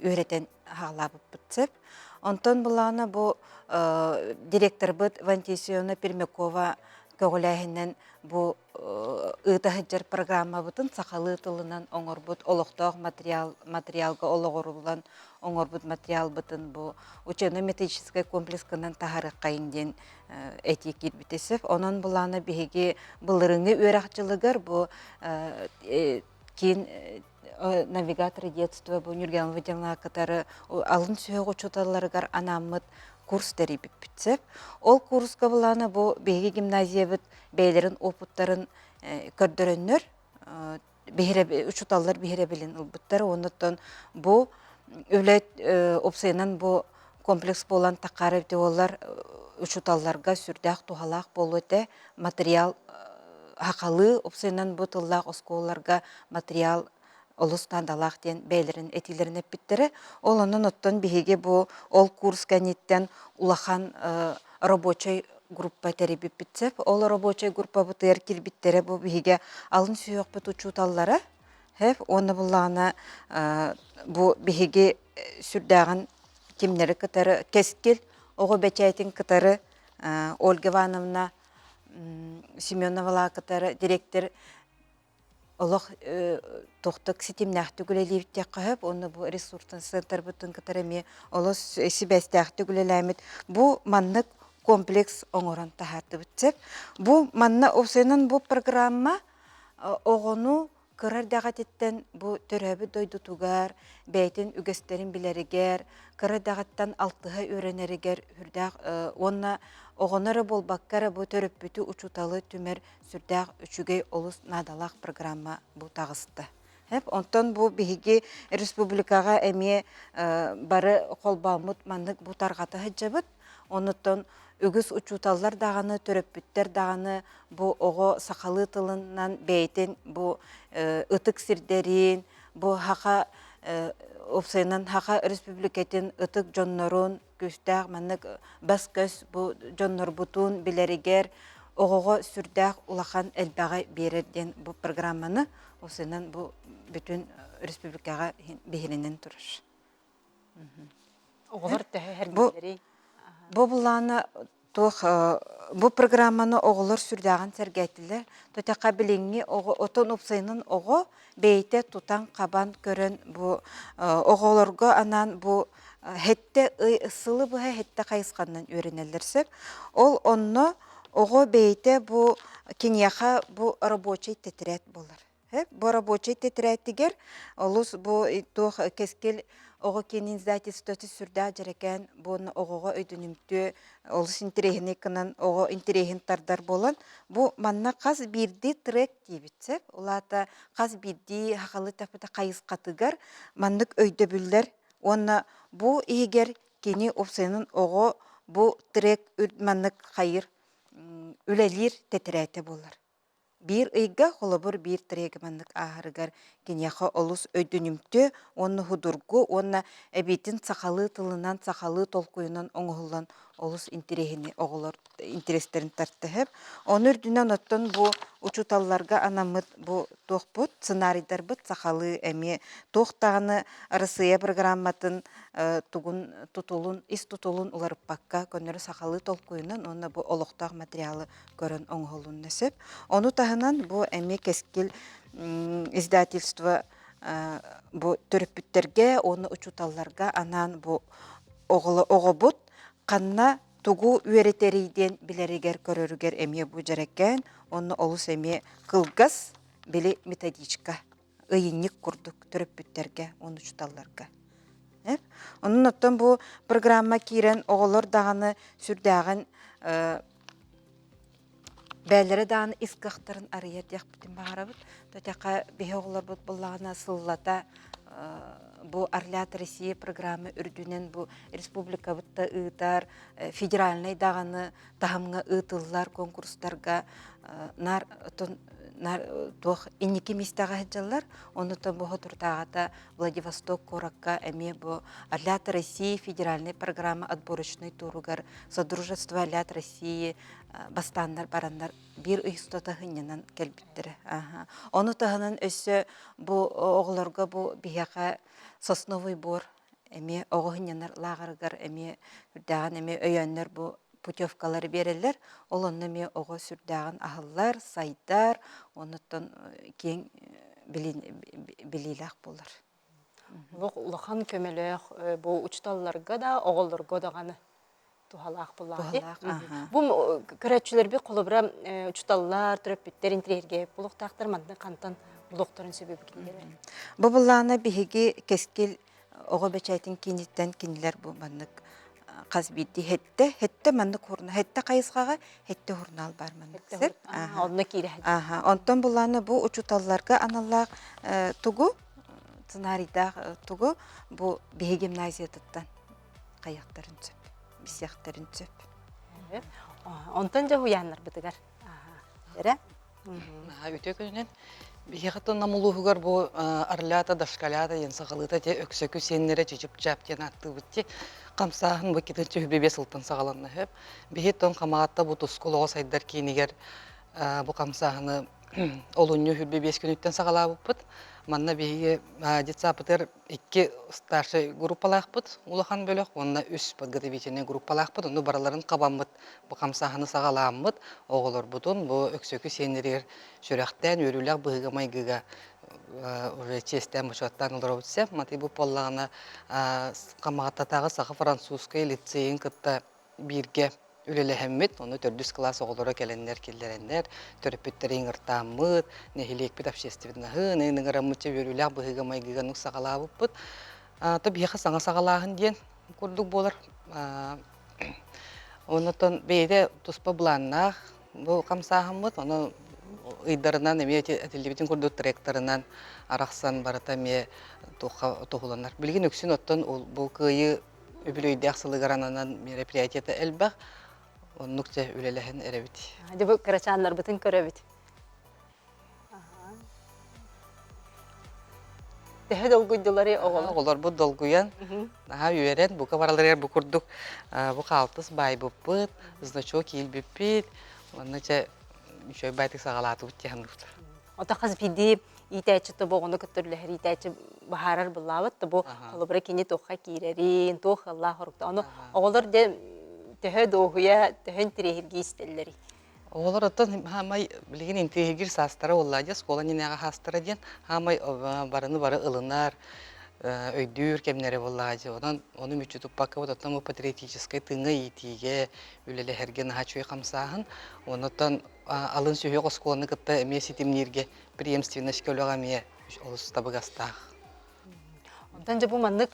үөрэтэн хаалаабыппыт сөп. Онтон булаана бу директорбыт Вантисиона Пермякова көҕүлээһинэн бу ыыта сылдьар программабытын сахалыы тылынан оҥорбут олохтоох материал материалга олоҕуруллан оҥорбут материалбытын бу учебно-методическай комплекскынан таһаарыаххайын диэн этии киирбитэ сөп. Онон булаана биһиги былырыҥҥы үөрэх дьылыгар бу киин навигаторы детства бу Нюрган Владимировна кытары алын сүһүөх учууталларыгар анааммыт курс тэрийбиппит сөп. Ол курска былаана бу биһиги гимназиябыт бэйэлэрин опыттарын көрдөрөннөр учууталлар биһирэбилин ылбыттар. Оннуттан бу үлэ уопсайынан бу комплекс буолан такаары эбитэ буоллар учууталларга сүрдээх туһалаах буолуо этэ. Материал хахалыы уопсайынан бу тыллаах оскуолаларга материал олус наадалаах диэн бэйэлэрин этиилэрин эппиттэрэ. Ол онон оттон биһиги бу ол курс кэнниттэн улахан рабочай группа тэрийбиппит сөп. Ол рабочай группабытыгар киирбиттэрэ бу биһиги алын сүһүөхпүт учууталлара һэп уонна буллаҕына бу биһиги сүрдээҕин кимнэри кытары кэскил оҕо бэчээтин кытары Ольга Ивановна Семеновалаа кытары директор олох тохтук ситимнээхтик үлэлиэбиттиэххэ сөп уонна бу ресурсный центрбытын кытары эмиэ олус сибээстээхтик үлэлээммит бу маннык комплекс оҥорон таһаардыбыт сөп. Бу манна уопсайынан бу программа оҕону. Кыра эрдэҕититтэн бу төрөөбүт дойдутугар, бэйэтин үгэстэрин билэригэр, кыра эрдэҕиттэн алтыһа үөрэнэригэр сүрдээх уонна оҕону эрэ буолбакка эрэ бу төрөппүтү, учууталы түмэр сүрдээх үчүгэй олус наадалаах программа бу таҕыста. Онтон бу биһиги республикаҕа эмиэ бары холбооммут маннык бу тарҕата сылдьабыт. Онуттан үгүс учууталлар даҕаны, төрөппүттэр даҕаны бу оҕо сахалыы тылынан бэйэтин бу ытык сирдэрин, бу Саха уопсайынан Саха Республикатын ытык дьоннорун күүстээх маннык бас-көс бу дьоннорбутун билэригэр оҕоҕо сүрдээх улахан элбэҕи биэрэр диэн бу программаны уопсайынан бу бүтүн республикаҕа биһирэнэн турар. Оҕолор төһө эргиллэрий? Бу былаана туох бу программаны оҕолор сүрдээҕин сэргээтилэр. Тотяха билиҥҥи оҕо отон уопсайынан оҕо бэйэтэ тутан-хабан көрөн бу оҕолорго анаан бу хэттэ ый сылы быһа хэттэ хайысханан үөрэнэллэр сөп. Ол онно оҕо бэйэтэ бу киниэхэ бу рабочай тэтэрээт буолар. Бу рабочай тэтэрээтигэр олус бу туох кэскил оҕо киэнин издательствоты сүрдээх дьэрэкээн буонна оҕоҕо өйдөнүмтүө олус интэриэһинэй гынан оҕо интэриэһин тардар буолан бу манна хас биирдии трек диэбит сөп. Ол аата хас биирдии сахалыы тэппитэ хайысхатыгар маннык өйдөбүллэр уонна бу иһигэр кини уопсайынан оҕо бу трек маннык хайыр үлэлиир тэтэрээтэ буолар. Биир ыйга холобур биир трегы маннык ааһарыгар киниэхэ олус өйдөнүмтүө уонна судургу уонна эбиитин сахалыы тылынан, сахалыы толкуйунан оҥоһуллан олус интэриэһини оҕолор интэриэстэрин тартыһып. Ону үрдүнэн оттон бу учууталларга анаммыт бу туохпут, сценарийдарбыт сахалыы эмиэ туох даҕаны Арассыыйа программатын тугун тутулун, ис тутулун уларыппакка көннөрү сахалыы толкуйунан уонна бу олохтоох материалы көрөн оҥоһулунна сөп. Ону таһынан бу эмиэ Кэскил издательство бу төрөппүттэргэ уонна учууталларга анаан бу оҕобут ханна тугу үөрэтэрий диэн билэригэр көрөрүгэр эмиэ бу дьэрэкээн уонна олус эмиэ кылгас били методичка ыйынньык курдук төрөппүттэргэ уонна учууталларга. Онон оттон бу программа киирэн оҕолор даҕаны сүрдээҕин бээлэрэ даҕаны ис кыахтарын арыйар диэхпитин баҕарабыт. Тэтэхэ биһи оҕолорбут буллаҕына сыллата бу Орлят России программа үрдүнэн бу республикабыт да ыытар, федеральнай даҕаны таһымҥа ыытыллар конкурстарга наар наар туох инники миэстэҕэ сылдьаллар. Оннуттан бу соторутааҕыта Владивосток куоракка эмиэ бу Орлят России федеральнай программа отборочнай туругар Содружество Орлят России бастааннар бараннар биир ый устата сынньанан кэлбиттэрэ. Ону таһынан өссө бу оҕолорго бу биһиэхэ Сосновый бор эмиэ оҕо сынньанар лааҕырыгар эмиэ үрдээҕин эмиэ өйөөннөр бу путевкалары биэрэллэр. Ол онно эмиэ оҕо сүрдээҕин аһыллар, сайдар, оннуттан киэҥ билиилээх буолар. Олох улахан көмөлөөх бу учууталларга да, оҕолорго даҕаны туһалаах буллаах. Туһалаах, аха. Бу көрөөччүлэрбит холобура учууталлар, төрөппүттэр интириэһиргээбит булуохтаахтар манна хантан булуохтарын сөбүй бу кинигэлэр? Бу былаана биһиги Кэскил оҕо бэчээтин кииниттэн кинилэр бу маннык хас биирдии хэттэ, хэттэ маннык хурна, хэттэ хайысхаҕа хэттэ журнал бар маннык сир. Онно киирэ Аха. Онтон булаана бу учууталларга аналлаах тугу сценарийдаах тугу бу биһи гимназиятыттан хайыахтарын сөп, бисиэхтэрин сөп. Онтон дьэ уһуйааннарбытыгар эрэ Үтүө күнүнэн. Биһиэхэ Нам улууһугар бу Орлята дошколята диэн саҕалыыта те өксөкү сиэннэрэ чичип-чап диэн ааттыыбыт ти хамсааһын бу китин 25 сылтан саҕаланна сөп. Биһи тон Хамаҕатта бу тускул оҕо сайдар киинигэр бу хамсааһыны олунньу 25 күнүттэн саҕалаабыппыт. Манна биһиги детсапытыгар икки старшай группалаахпыт улахан бөлөх уонна үс подготовительнай группалаахпыт. Ону барыларын хабаммыт бу хамсааһыны саҕалааммыт оҕолорбутун бу Өксөкү сиэннэригэр сүрэхтээн үөрүүлээх быһыыга-майгыга уже чиэстээн-бочуоттаан олоробут сэ. Мати бу буоллаҕына Хамаҕаттатааҕы саха-французскай лицейин кытта бииргэ. үлэлэһэммит, ону төрдүс кылаас оҕолоро кэлэннэр киллэрэннэр, төрөппүттэри ыҥыртааммыт, нэһилиэкпит общественноһын ыҥыраммыт үөрүүлээх быһыыга-майгыга нук саҕалаабыппыт. То биһиэхэ саҥа саҕалааһын диэн курдук буолар. Оннотон бэйэтэ туспа былааннаах бу хамсааһыммыт, ону ыйдарынан эмиэ этиллибитин курдук тректорынан арахсан барыта эмиэ туһуланар. Билигин үксүн оттон бу кыайыы үбүлүөйдээх сылыгар ананан мероприятиета элбэх, оннук дьэ үлэлэһэн эрэбит. Дьэ бу кырачааннарбытын көрөбүт. Төһө долгуйдуларый оҕолор? Оҕолорбут долгуйан, наһаа үөрэн, бука бараларыгар бу курдук бу хаалтыс баайбыппыт, значок киирбиппит, уонна чэ үчүгэй баайтык саҕалаатыбыт диэн саныыбыт. Ото хас биирдии иитээччи тобу оҕону кытта үлэһэр иитээччи баһаарар былаабыт тобу холобура кини туохха киирэрин, туох ыаллаах орукта. Ону оҕолор дьэ төһө дуоһуйа, төһө интириэһиргии истэллэрий? Оҕолор оттон хаамай билигин интириэһиргиир саастара буолла дьэ оскуола иннинээҕи саастара диэн хаамай барыны бары ылынар, өйдүүр кэмнэрэ буоллаҕа дьэ. Онон ону мүччү туппакка вот оттон бу патриотическай тыыҥҥа иитиигэ, үлэлэһэргэ наһаа үчүгэй хамсааһын. Оннуттан алын сүһүөх оскуоланы кытта эмиэ ситимнииргэ преемственность үлэҕэ эмиэ олус табыгастаах. Онтон дьэ бу маннык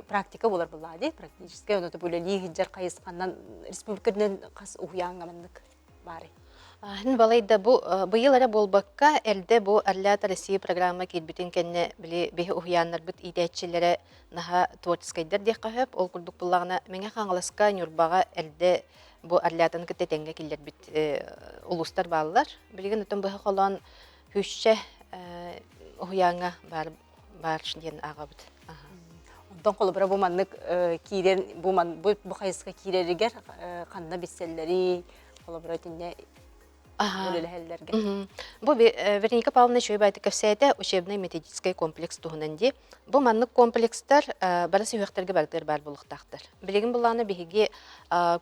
практика буолар буоллаҕа дии, практическай ону үлэлии сылдьар хайысханан республиканан хас уһуйааҥҥа маннык баарый? Һин балайда бу быйыл эрэ буолбакка, эрдэ бу Орлята России программа киирбитин кэннэ били биһи уһуйааннарбыт иитээччилэрэ наһаа творческайдар диэххэ сөп. Ол курдук буллаҕына Мэҥэ Хаҥаласка, Ньурбаҕа эрдэ бу Орлятаны кытта тэҥҥэ киллэрбит улуустар бааллар. Билигин оттон быһа холоон Күүсчэ уһуйааҥҥа баар баар диэн ааҕабыт. Онтон холобура бу маннык киирэн бу ман бу бу хайысха киирэригэр ханна билсэллэрий холобура итиннэ үлэлэһэллэргэ. Бу Вероника Павловна үчүгэй баайдык кэпсээтэ учебнай методическай комплекс туһунан дии. Бу маннык комплекстар бары сүһүөхтэргэ барытыгар баар буолуохтаахтар. Билигин буллаҕына биһиги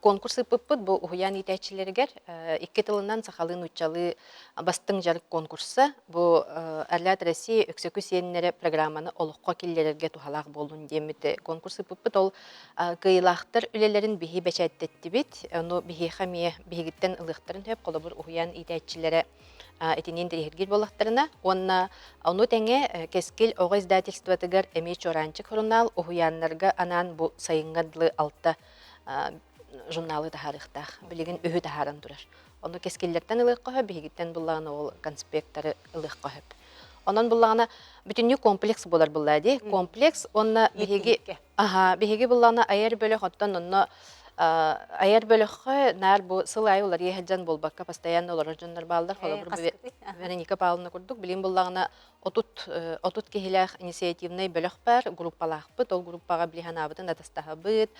конкурс ыыппыппыт бу уһуйаан иитээччилэригэр икки тылынан сахалыы нууччалыы Бастыҥ дьарык конкурса бу Орлят России Өксөкү сиэннэрэ программаны олоххо киллэрэргэ туһалаах буоллун диэммит конкурс ыыппыппыт. Ол кыайыылаахтар үлэлэрин биһи бэчээттэттибит. Ону биһиэхэ эмиэ биһигиттэн ылыахтарын сөп. Холобур, уһуйаан иитээччилэрэ итиниин интэриэһиргиир буоллахтарына. Уонна ону тэҥэ Кэскил оҕо издательствотыгар эмиэ Чуораанчык сурунаал уһуйааннарга анаан бу сайыҥҥа дылы алта журналы таһаарыахтаах. Билигин үһү таһааран турар. Ону кэскиллэртэн ылыахха сөп, биһигиттэн буллаҕына ол конспекттары ылыахха сөп. Онон буллаҕына бүтүннүү комплекс буолар буллаа дии. Комплекс уонна биһиги аха биһиги буллаҕына айар бөлөх оттон онно айар бөлөххө наар бу сыл аайы уларыйа сылдьан буолбакка постоянно олорор дьоннор бааллар. Холобур Вероника Павловна курдук билин буллаҕына 30 30 киһилээх инициативнай бөлөх баар, группалаахпыт. Ол группаҕа били санаабытын атастаһабыт,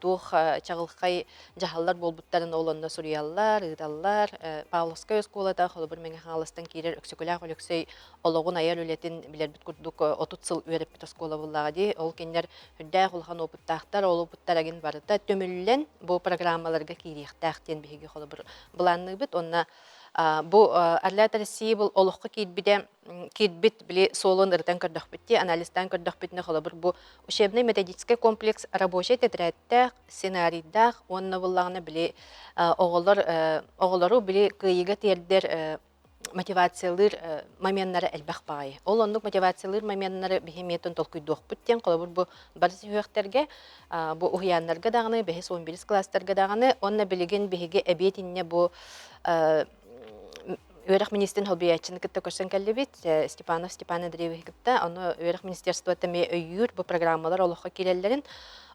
туох чаҕылхай дьаһаллар буолбуттарын ол онно суруйаллар, ыыталлар. Павловскай оскуолата холобур Мэҥэ Хаҥаластан киирэр Өксөкүлээх Өлөксөй олоҕун айар үлэтин билэрбит курдук 30 сыл үөрэппит оскуола буоллаҕа дии. Ол кинилэр үрдээх улахан опыттаахтар, ол опыттар агин барыта түмүллэн бу программаларга киириэхтээх диэн биһиги холобур былаанныыбыт. Онно Бу Орлят России бұл олоххо киирбитэ киирбит били суолун ырытан көрдөхпүт дии, анализтаан көрдөхпүтүнэ холобур бу учебный методический комплекс рабочай тэтэрээттээх, сценарийдаах уонна буллаҕына били оҕолор оҕолору били кыайыыга тиэрдэр мотивациялыыр моменнара элбэх баҕайы. Ол оннук мотивациялыыр моменнары биһи эмиэтин толкуйдуохпут диэн холобур бу бары сүһүөхтэргэ бу уһуйааннарга даҕаны бэһис уон бирис класстарга даҕаны уонна билигин биһиги эбиэт инньэ бу үөрэх министрин холбуйааччыны кытта көрсөн кэллибит Степанов Степан Андреевич кытта ону үөрэх министерствота эмиэ өйүүр бу программалар олоххо киирэллэрин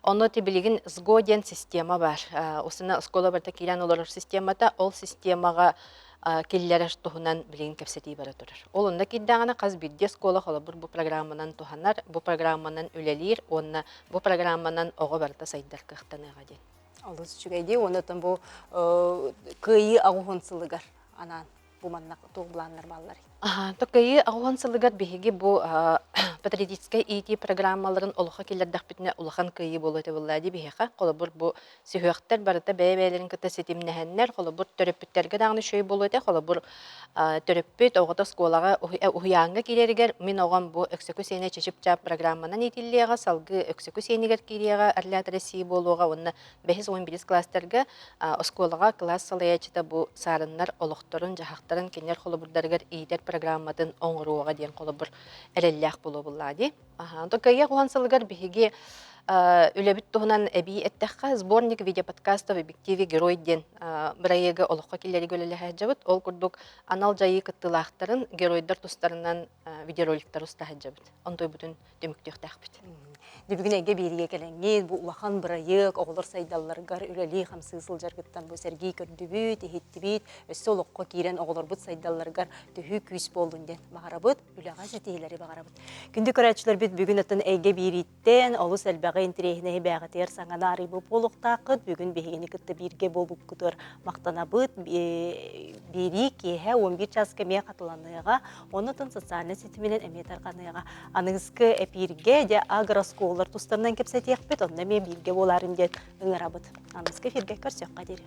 ону ти билигин СГО диэн система бар усуна оскуола барыта киирэн олорор системата ол системаҕа киллэрэр туһунан билигин кэпсэтии бара турар. Ол онно киирдэҕинэ хас биирдии оскуола холобур бу программанан туһанар, бу программанан үлэлиир уонна бу программанан оҕо барыта сайдар кыахтаныаҕа диэн. Олус үчүгэй дии. Уонна оттон бу кыайыы аҕуһун сылыгар анаан бу манна туох былааннар баалларый? То кыайыы аҕуһун сылыгар биһиги бу. патриотическай иитии программаларын олоххо киллэрдэхпитинэ улахан кыайыы буолуо этэ буоллаа дии биһиэхэ. Холобур, бу сүһүөхтэр барыта бэйэ-бэйэлэрин кытта ситимнэһэннэр, холобур, төрөппүттэргэ даҕаны үчүгэй буолуо этэ. Холобур, төрөппүт оҕото оскуолаҕа уһуйааҥҥа киирэригэр мин оҕом бу Өксөкү сиэнэ чичип-чап программанан иитиллиэҕэ, салгыы Өксөкү сиэнигэр киириэҕэ, Орлята России буолуоҕа уонна бэһис уон биирис кылаастарга оскуолаҕа кылаас салайааччыта бу саарыннар олохторун-дьаһахтарын кинилэр холобурдарыгар иитэр программатын оҥоруоҕа диэн холобур эрэллээх буолуо буллаа дии. Онтон кыайыы уһан сылыгар биһиги үлэбит туһунан эбии эттэххэ, сборник видеоподкастов «Объективе герой» диэн бырайыагы олоххо киллэриигэ үлэлэһэ сылдьабыт. Ол курдук анал дьайыы кыттыылаахтарын, геройдар тустарынан видеороликтар уста сылдьабыт. Онтуйбутун түмүктүөхтээхпит. Бүгүн эйгэ биэриигэ кэлэҥҥит, бу улахан бырайыак оҕолор сайдалларыгар үлэлии-хамсыы сылдьаргыттан бу сэргии көрдүбүт, иһиттибит, өссө олоххо киирэн оҕолорбут сайдалларыгар төһүү күүс буоллун диэн баҕарабыт, үлэҕэ ситиһиилэри баҕарабыт. Күндү көрөөччүлэрбит бүгүн оттон эйгэ биэрииттэн олус элбэҕи интэриэһинэйи бээҕитигэр саҥаны арыйбыт буолуохтааххыт. Бүгүн биһигини кытта бииргэ буолбуккутугар махтанабыт. Биэрии киэһэ 11 чааска эмиэ хатыланыаҕа. Оннотон социальнай ситиминэн эмиэ тарҕаныаҕа. Аныгыскы эпииргэ дьэ агрооскуолалар тустарынан кэпсэтиэхпит, онно эмиэ бииргэ буоларын диэн ыҥырабыт. Аныгыскы эфиргэ көрсүөххэ диэри.